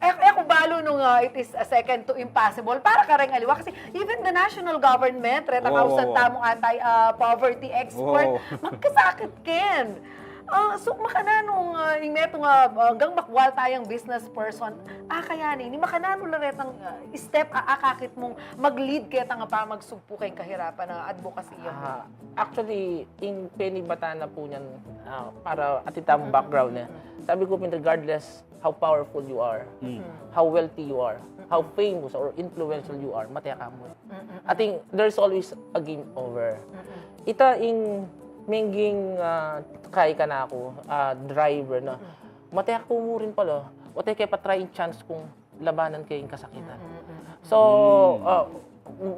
e, e ku balu nung, a, it is a second to impossible. Para kareng aliwa, kasi even the national government, retang Wow, wow, ausan wow. tamung anti, a, poverty expert, Wow. magkasakit ken. A, so, makananu, a, ing metung, a, anggang makwal tayang business person, a, kaya ini, makananu la retang, a, step, a, akakit mung mag-lead ketang pamagsugpu keng kahirapan a advocacy mu? Ah, actually, ing penibatan na pu niyan, ah, para atin tamung background, e. Sabi ku pin, regardless how powerful you are, how wealthy you are, how famous or influential you are, mate ka mu. I think there's always a game over. Ita ing mengging, ah, kai kanaku, ah, driver na, mate ku mu rin pala, o te ke pa-try ing chance kung labanan ke ing kasakitan. So, uh,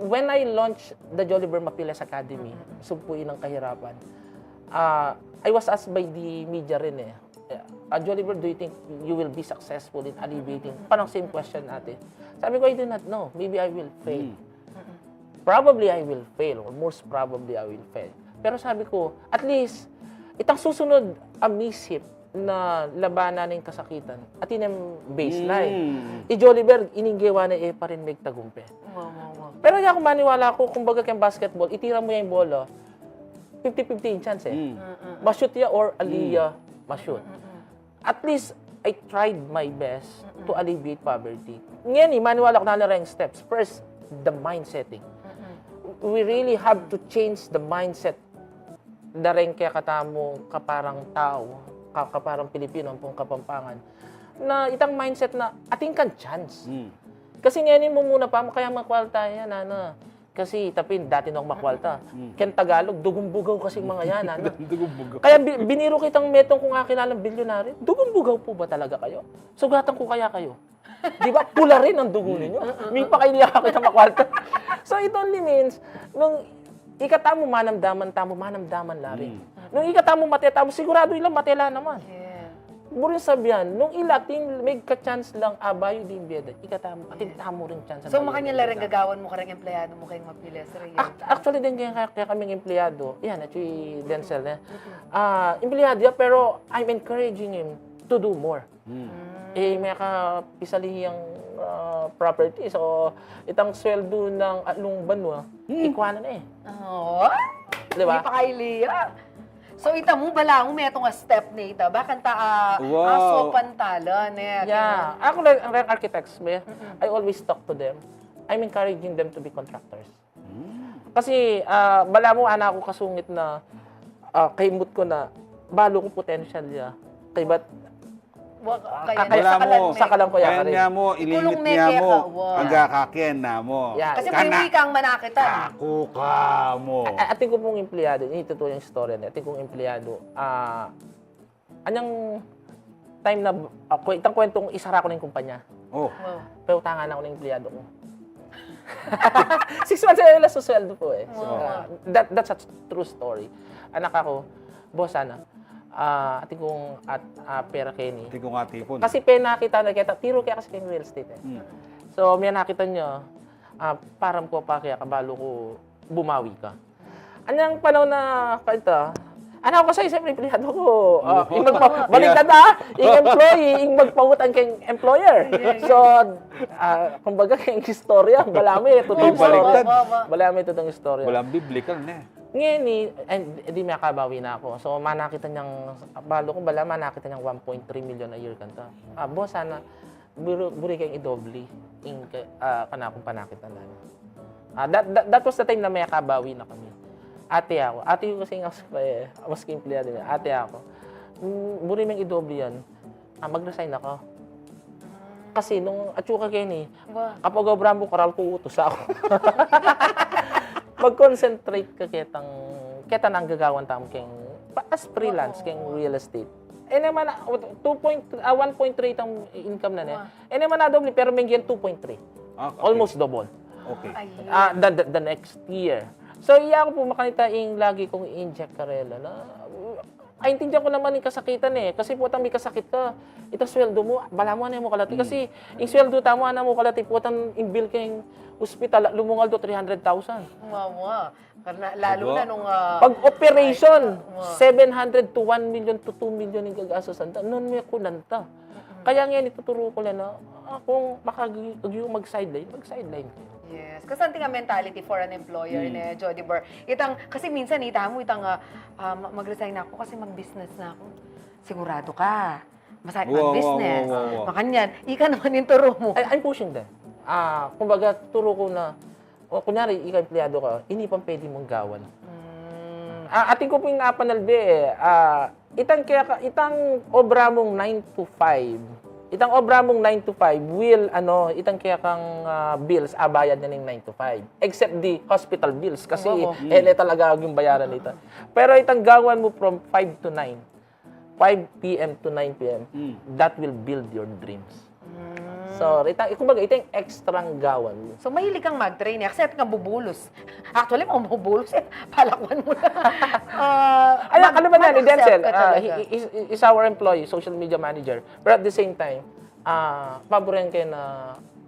when I launched the Jolly Berm Mapiles Academy, Sugpui nang Kahirapan, uh, I was asked by the media rin e, uh, "Jolly Berm, do you think you will be successful in alleviating?" Parang same question, ate. Sabi ko, "I do not know. Maybe I will fail." Probably I will fail, or most probably I will fail. Pero sabi ko, at least, itang susunod a misip na labanan ing kasakitan, atin yang baseline. I Jolly Berm, ining gewa na e pa rin megtagumpe. Pero ya ku maniwala ku, kumbaga keng basketball, itira mu ya ing bola, fifty fifty ing chance e. Ma-shoot ya or ali ya ma-shoot. At least, I tried my best to alleviate poverty. Ngeni, maniwala ku na reng steps. First, the mind setting. We really have to change the mindset da reng kekatamung kaparang tau, ka-, kaparang Pilipino ampong Kapampangan, na itang mindset na atin kang chance. Kasi ngeni mu muna pa, kaya makwalta yan, ana. Kasi ita pin, dati nung makwalta. Keng Tagalog, dugung bugaw kasi mga yan, ano? Dugung bugaw. Kaya bi-, biniru kitang metung kung kakilalang bilyonaryo, dugung bugaw po ba talaga kayo? Sugatan ko kaya kayo. Di ba? Pula rin ang dugo ninyo. Mipakaiya ka kita makwalta. So it only means, nung ikatamu manamdaman tamu, manamdaman la rin. Nung ikatamu mate tamu, sigurado ila mate la naman. Buring sabian, nung ila atin megka-chance lang abayu ding bie da, ikatamu, atin tamu ring chance. So, makanyan la rin gagawan mu kareng empleyado mu keng Mapiles, Reyes? Ac-, actually, deng kaya, kaya kaming empleyado, yan, actually, Denzel, e. Ah, empleyado ya, pero I'm encouraging him to do more. E, mekapisali yang, ah, property. So, itang sweldo nang atlung banua, ikwa na na e. Oh, Di ba? Mipakaiya. So, ita mu, balamu metung a step ne ita. Bakanta, a, Wow. Aso Pantalan, e. Yeah. Aku, like, ang architects, be, I always talk to them. I'm encouraging them to be contractors. Kasi, ah, balamu, ana ku kasungit na, ah, kaimut ku na, balu ku potential ya. Kaybat, Wa-, ah, kaya kaya na sakalan, sakalan me. Sakalan ko ya Kaya rin. nga mo, Ikulung ilingit me niya kaya mo. ka, wow. Ang kakakyan na mo. Yeah. Kasi Kana. Pwede kang manakitan. Aku ka mo. A-, atin ku pung empleyado, ini tutu yang istorya ne. Atin kung empleyado, ah, anyang time na, ah, kwe-, itang kwentong isara ku na ing kumpanya. Oh. Wow. Pautangan na ku ning empleyado ku. Six months na ila susweldo ku e. So, Wow. ah, that, that's a true story. Anak aku, "Boss, ana, ah, atin kung at, ah, pera keni." Atin kung atipun. Kasi penakit na keta, tiru kaya kasi keng real estate e. So, miyakit na, ah, param ku pa kaya, kabalu ku bumawi ka. Anyang panaun na kaya, ana ku kasi, siyempre, empleyado ku. Ah, ing magpa-, baliktad na, ing employee, ing magpautang keng employer. So, ah, kumbaga, keng istorya, balamu e, tutu ing istorya. Baliktad. Balamu e, tutu ing istorya. Walang biblical ne. Ngeni, e, di makabawi na aku. So, manakit nang, balu ku bala, manakit nang one point three million a year kanta. Ah, boss, ana, buri, buri keng idobli ing ke-, ah, kanakung panakit na. Ah, that, that, that was the time na makabawi na kami. Ate aku. Ate ku kasi ing awas ku e, awas ku empleyado ne. Ate aku. "Mm, buri meng idobli yan. Ah, mag-resign na ka." Kasi nung atyu ka keni, kapag obra mu, karal ku utus aku. Mag-concentrate ka ketang, keta nang gagawan tamu keng, pa-, as freelance, keng real estate. E naman, two point, ah, one point three itang income na niya. E naman na doble, pero menggian two point three. Ah, okay. Almost double. Okay. Ayun. Ah, the, the, the next year. So, iya ku pu makanita ing lagi kung inject karela na, ay, intindian ku naman ing kasakitan e. Kasi pu, itang mikasakit ka, itang sweldo mu, balamu ane mu kalati. Kasi ing sweldo tamu, ane mu kalati pu, itang ing bill keng ospital, lumungal do three hundred thousand. Wawa. Karna, lalo na nung, ah, pag operation, seven hundred to one million to two million ing gagastusan ta. Nanu me kunan ta? Kaya ngeni, ituturu ku la na, ah, kung makagi-, agyu mag-sideline, mag-sideline. Yes. Kasi anting a mentality for an employer, ne, Jody Bar. Itang, kasi minsan, ita mu, itang, ah, ah, ma-, mag-resign na aku kasi mag-business na aku. Sigurado ka. Masakit mag-business. Makanyan. Ika naman ing turu mu. I, I'm pushing them. Ah, kumbaga, turu ku na, o, kunyari, ika empleyado ka, ini pang pwede mung gawan. Ah, atin ku pung apanalbe e. Ah, itang kaya ka, itang obra mung nine to five. Itang obra mung nine to five will, ano, itang kaya kang, ah, bills, abayad na ning nine to five. Except the hospital bills, kasi e ne talaga yung bayaran nita. Pero itang gawan mu from five to nine, five P M to nine P M, that will build your dreams. So, ita, kumbaga, ita yung extrang gawan. So, mahilig kang mag-train e. Kasi atin kang bubulus. Actually, mga bubulus e, palakuan mu na. Ah, ay, mag-, ano ba yan, Denzel? Mag-accept ka talaga. Ah, he, he, he is our employee, social media manager. Pero at the same time, ah, pabor yan kaya na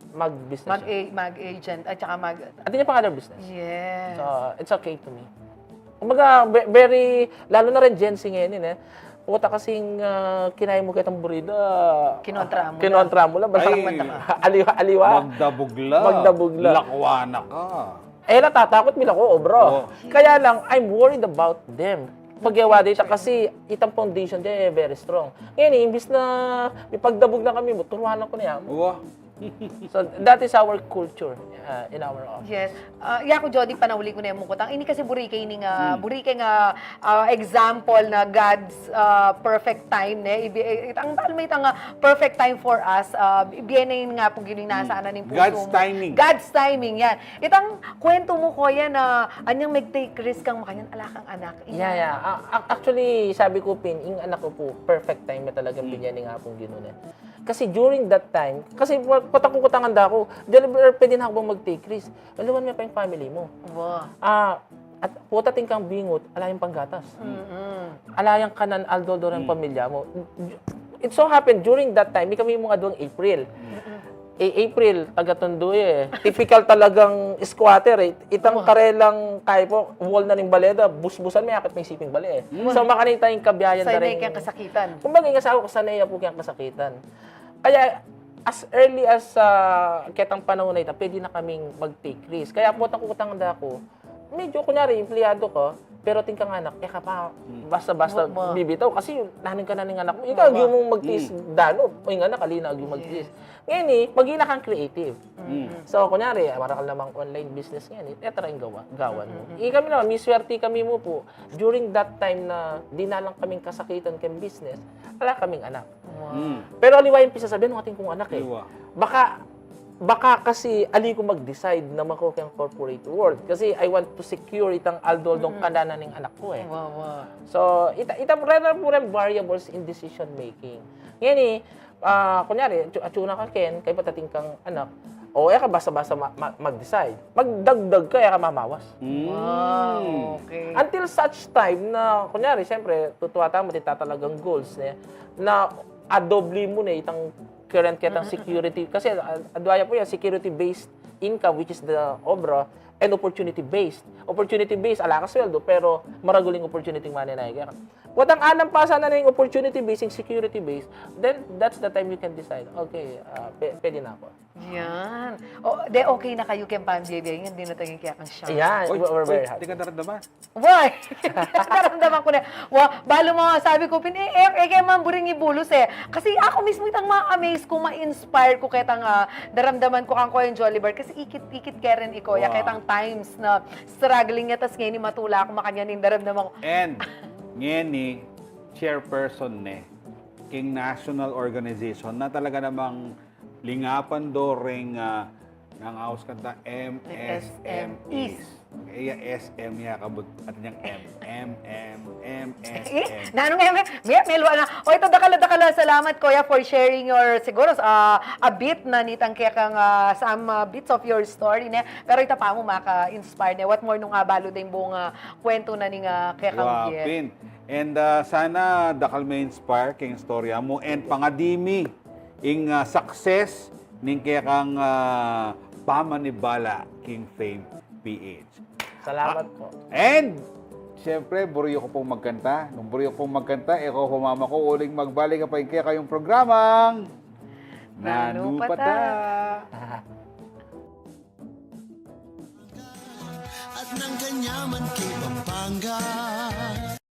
mag-business siya. Mag-a-, mag-agent, at saka mag- Atin niya pang other business. Yes. So, it's okay to me. Kumbaga, ve-, very, lalo na rin Gen Z ngayon, eh. Puta kasing, ah, kinain mu ketang burida. Kinontra mu la. Kinontra mu la. Basta aliwa, aliwa. Magdabug la. Magdabug la. Lakwa na ka. E la tatakut milako, bro. Oo. Kaya lang, I'm worried about them. Pagyawa dita kasi itang foundation dia, eh, very strong. Ngayon, eh, imbis na mipagdabug na kami, turuan ku na ya. Oo. So, that is our culture, uh, in our office. Yes. Ah, yaku, Jody, panauli ku ne mung kutang. Ini kasi buri ke ini nga, buri ke nga, ah, example na God's, ah, perfect time, ne? Ibi-, eh, ang, ang perfect time for us, ah, bie ne nga pung ginasa na ning pusu mu. God's timing. God's timing, yan. Itang kwento mu, kuya, na anyang mag-take risk kang makanyan, ala kang anak. Yeah, yeah. Ah, ac-, actually, sabi ku pin, ing anak ku pu, perfect time na talagang binye ning Apung Ginu ne. Kasi during that time, kasi pa-, patang ku kutang anda ku, Jolly Bar, pwede na ku bang mag-take risk? Lawan me pa ing family mu. Wow. Ah, at puta, atin kang bingut, ala yang panggatas. Mm-mm. Ala yang kanan aldo-aldo ring pamilya mu. It so happened, during that time, mi kami mung adwang April. Mm-mm. Eh, April, taga Tondo ya, eh. Typical talagang squatter, eh. Itang karelang kaya pu, wall na ning bale da, busbusan me, akit me ing siping bale, eh. So, makanita ing kabiayan da ring, sanay keng kasakitan. Kumbaga, ing asawa ku, sanay ya pu keng kasakitan. Kaya, as early as, ah, ketang panaun a ita, pwede na kaming mag-take risk. Kaya pu, patang ku kutang anda ku, medyo, kunyari, empleyado ka, pero atin kang anak, e ka pa basta-basta bibitaw kasi nanung ka na ning anak mu. Ika, agyu mung magtiis, danu, o ing anak, ali na agyu magtiis. Ngayon, eh, maging na kang creative. So, kunyari, marakal namang online business ngayon, eh, e, tara ing gawa, gawan mu. Ika mi naman, miswerte kami mu pu, during that time na dinalan kaming kasakitan keng business, ala kaming anak. Wow. Pero aliwa ing pisasabian, atin kung anak, eh. Aliwa. Baka, baka kasi ali ku mag-decide na mako keng corporate world. Kasi I want to secure itang aldo-aldong kanan ning anak ku, eh. Wow, wow. So, ita, ita, rara pu ring variables in decision making. Ngayon, eh, ah, kunyari, atsu, atsu na ka ken, kaybat atin kang anak, o, e ka basta-basta ma-, ma-, mag-decide. Magdagdag ka, e ka mamawas. Wow, okay. Until such time na, kunyari, siyempre, tutuwa tamu, atin talagang goals, ne, na adobli mu ne itang current ketang security. Kasi, ah, adwa ya pu yang security-based income, which is the obra, and opportunity-based. Opportunity-based, ala kang sweldo, pero maragul ing opportunity manenaya keka. Potang anam pa sana ning opportunity-based, ing security-based, then that's the time you can decide. Okay, ah, pe-, pwede na ako. Yan. O, de, okay na kayu keng pambiye-biye, hindi na tayo kaya kang siya. Yeah, we're, we're very happy. Di ka naramdaman? Why? Naramdaman ku na. Wa, balu mu, sabi ku pin, e, e, e, kaya man buring ibulus, e. Kasi aku mismu itang ma-amaze ku, ma-inspire ku ketang, ah, naramdaman ku kang Kuya Jolly Bar. Kasi ikit, ikit keren iko ya, ketang times na struggling ya, tas ngeni matula ku makanyan ing naramdaman ku. And ngeni, chairperson ne king national organization na talaga namang Lingapan do reng, ah, nang aus kanta M S M Is. Iya S M ya kabut at niyang M, M, M, M, S, Eh, M. Nanung M, M, may, may luwa na. O, ito, dakal, dakal, salamat, Kuya, for sharing your, siguro, ah, a bit na nitang kekang, ah, some, ah, bits of your story, ne? Pero ita pa mu, maka-inspire, ne? What more nung abalu ding buong, ah, kwento na ning, ah, kekang Viet. Wapin. And, ah, sana dakal me-inspire keng istorya mu. And pangadimi ing, ah, success ning kekang, ah, pamanibala king Fame P H. Salamat po. And, siyempre, buri yu ku pung magkanta. Nung buri yu ku pung magkanta, e ku pung mamaku uling magbalik pa ing kekayung programang Nanu Pa Ta. At nang kanyaman kay Pampanga,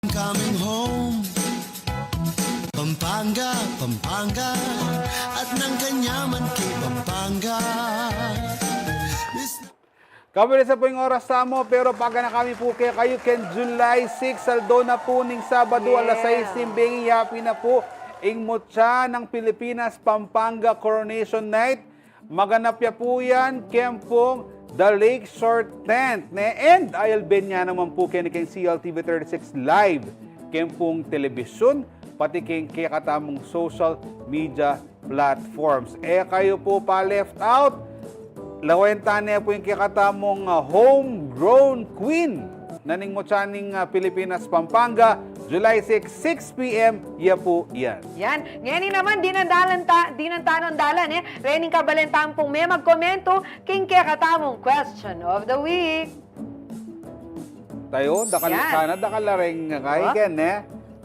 I'm coming home. Pampanga, Pampanga. At nang kanyaman kay Pampanga. Miss Kabilis na pu ing oras tamu, pero paganaka mi pu kekayu keng July six, aldo na pu ning Sabadu, alas sais ning bengi, yapin na pu ing mutya nang Pilipinas Pampanga Coronation Night. Maganap ya pu yan keng pung The Lakeshore Tent, ne? And ayalben ya naman pu keni keng C L T V thirty-six Live, keng pung telebisyun, pati keng kekatamung social media platforms. E kayu pu pa-left out. Lawen ta ne pu ing kekatamung, ah, homegrown queen na ning mutya ning, ah, Pilipinas Pampanga, July six, six P M, ya pu yan. Yan. Ngeni naman, dinan dalan ta, dinan ta nang dalan, e. Rening kabalan tamu pung me magkomento king kekatamung question of the week. Tayo, dakal Yan. Sana, dakal la reng kay Oh. ken, e.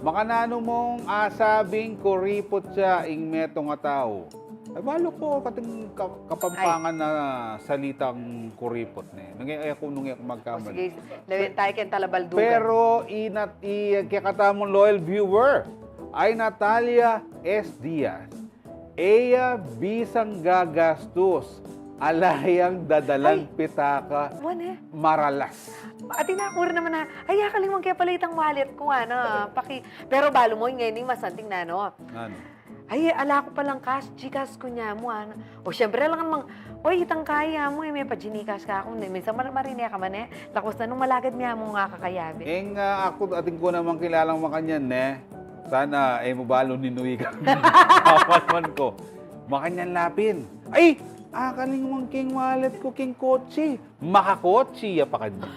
Makananu mung asabing kuriput ya ing metung a tau? Ay, balu ku kating ka-, Kapampangan na salitang kuriput, ne. Nung e, e ku, nung e ku O, magkamali. sige, lawen tayu keng talabaldugan. Pero inat i kekatamung loyal viewer, ay Natalia S Diaz. E ya bisang gagastus, ala yang dadalan Ay. Pitaka Wan, e. maralas. Atin na, kuri naman na, ay, akalingwan ke pala itang wallet ku, ana, paki, pero balu mu, ngeni masanting na, no? Ano? Ay, ala ku palang cash, Gcash ku nya mu, ana. O, siyempre, alangan mang, oy, itang kaya mu, e, me pa-Gcash ka ku, ne? Minsan, mar-, marine ka man, e. Tapos na, nung malagad nya mu nga kakayabe. Eng, ah, aku, atin ku naman kilalang makanyan, ne. Sana, e mu balu ning nuigan. Awan man ku. Makanyan la pin. Ay! Akalingwan keng wallet ku keng kotse. Makakotse ya pa kanyan.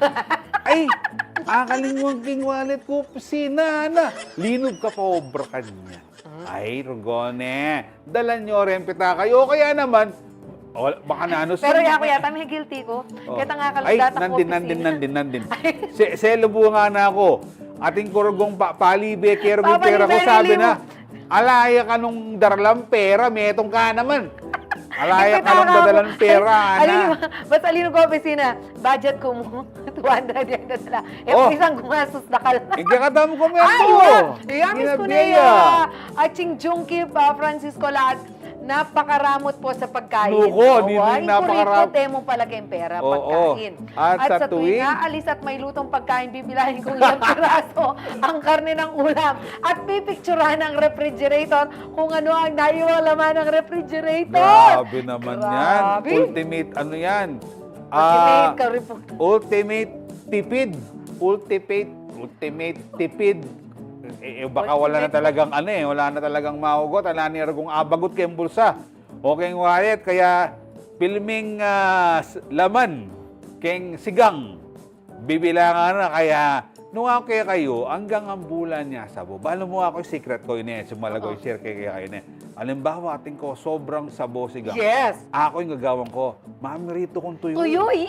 Ay! Akalingwan keng wallet ku, opisina na. Linub ka pa obra kanyan. Ay, rugon e. Dalan yu reng pitaka yu. O kaya naman, o, baka nanu. Pero yaku yata, me guilty ku. Oh. Keta nga Ay, kaludat aku nandin, nandin, opisina. Nandin, nandin. Se, se lubungan na ku. Atin ku rugung pa, palibe, kaya rugung pera ku, sabi na, ala ya ka nung daralang pera, metung ka naman. Ala ya ka nung dadalang pera, ana. Basta alinu ku opisina, budget ku mu, two hundred yan dadala. E, Oh. Isang gumastos dakal. Ing kekatamung komento. Ay, wa! Iya, miss ku na Ginabiya. Ya. At sing Jungki pa, Francisco Lahat, napakaramot po sa pagkain. Nuko, di Awa, rin napakaram- kuripute mu pala keng pera, Oo. pagkain. At At sa sa tuwing tuwing- aalis at may lutong pagkain, bibilahin kong limang piraso ang karne ng ulam. At pipicturan ang refrigerator kung ano ang naiwang laman ng refrigerator. Grabe naman yan. Grabe. Ultimate, ano yan? Ultimate Ah, karipot. Ultimate tipid. Ultimate, ultimate tipid. E, e, baka wala na talagang ano e, wala na talagang maugot. Ala na rugung abagut keng bulsa. O keng wallet, kaya pilming, ah, s-, laman keng sigang. Bibilangan na, kaya nung aku kekayu, anggang ang bulan ya sabo. Balu mu aku, secret ku ini e, sumalago i-share ke kekayu ini e. Alimbawa, atin ku sobrang sabo sigang. Yes. Aku ing gagawan ku, mamiritu kung tuyu. Tuyu, e.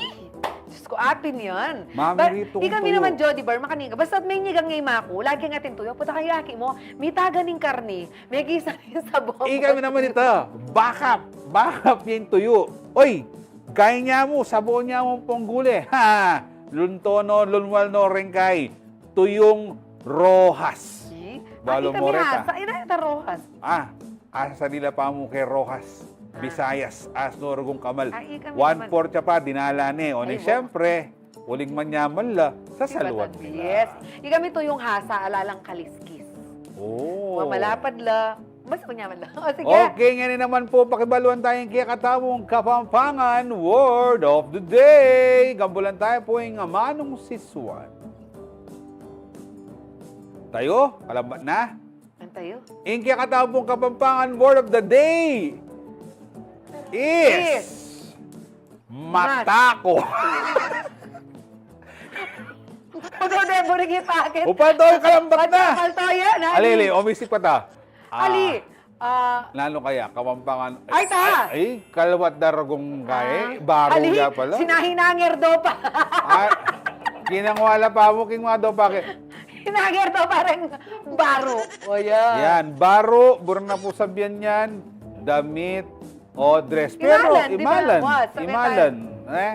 Diyos ku, apin yan. Mamiritu kung tuyu. Ikami naman, Jody Bar, makanyan ka. Basta me nyigang e maku, lagi atin tuyu. Puta kayu, aki mu, mitagan ing karne, me gisa ning sabo. Ikami naman ita, backup, backup ya ing tuyu. Oy, kaya nya mu, sabo nya mu pung gule. Ha, lunto no, lunwal no reng kay tuyung rohas. Si? Balu Aki mu kami reta. Asa, ina, ita rohas. Ah, asa dila pa mu keng rohas. Bisayas, asno rugung kamal. Ay, ikami One naman. fourth ya pa, dinala ne. O ni, Ay, wa. Siyempre, uling manyaman la, sasaluan mi la. Yes. Ikami tuyung hasa, ala lang kaliskis. Oh. Mamalapad la. Mas kunyaman lang. O, sige. Okay, ngeni naman pu, pakibaluan tayu ing kekatamung Kapampangan Word of the Day. Gambulan tayu pu ing amanung sisuan. Tayu, kalambat na. Ang tayu? Ing kekatamung Kapampangan Word of the Day is, is matako. Udo de, buring ipakit. Upal to, kalambat na. Palto yan, ha? Ali, ali, umisip ka ta. Ah, ali, ah, nanu kaya, Kapampangan? Ay, ta! Ay, ay, kalwat daragung kaya, ah, baro ali, ya pala. Sinahinangir do pa. Ay, kinangwala pa mu, king mga do pa ki- Hinangir do pa ring baro. O, yan. Yan, baro, buring na pu sabian yan, damit, o dress. Pero imalan, di ba? Imalan. Wa, sabi imalan. Tayo. Eh?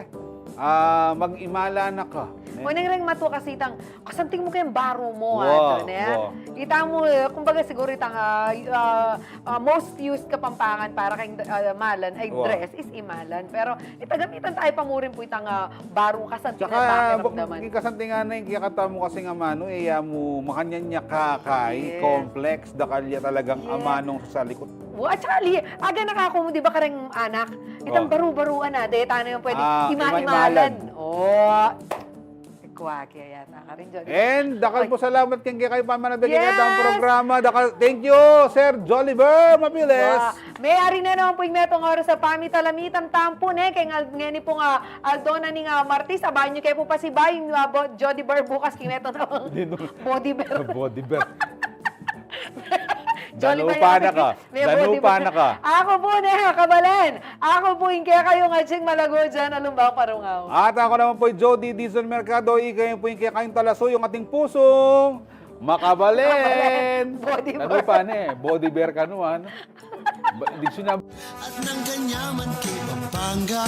Ah, mag-imala na ka. Eh? Ngunit ring matua kasi itang, kasanting mu keng baro mu, wa, ato, ne? Wa. Ita mu, eh, kumbaga siguro itang, ah, ah, ah, most used Kapampangan para keng, ah, malan ay, wa, dress is imalan. Pero itagamitan tayu pa mu rin pu itang, ah, baro, kasanting. Tsaka, na pakiramdaman. Ing kasanting na ing kekatamu kasing amanu, e ya mu makanyan ya kakai, yes, complex, dakal ya talagang, yes, amanung sasalikut. Wa, at saka ali, aga na ka ku mu, di ba, kareng anak? Itang, oh, baru-baruan na, deta na yung pwede, ah, ima-, ima-, imalan. O. Kuwaki, ayan, nakarin, Jolly. And dakal pu salamat keng kekayu pamanabik, yes, kekatang programa. Dakal, thank you, Sir Jolliver Mapiles. Wa. Mayari na naman pu ing metung oras a pamitalamitan tamu pu, ne, keng al-, ngeni pung, ah, aldo na ning, ah, Martis, abanyu ke pu pasibayu, ah, Bo-, Jody Bar bukas, king metung na. Dinu-, Body Bear. Body Bear. Jolly Danupa Bar na ka. May Danupa body na ka. Bear. Aku pu, ne, kabalen. Aku pu ing kekayung atsing malago dyan, alumbang parungaw. At aku naman pu i Jody Dizon Mercado, ikayu pu ing kekayung talasuyu, ating pusung makabalen. Makabalen. Body Bear. Danupa, ne, Body Bear ka naman. Ba-, diksyonaryu. At nang kanyaman keng Pampanga.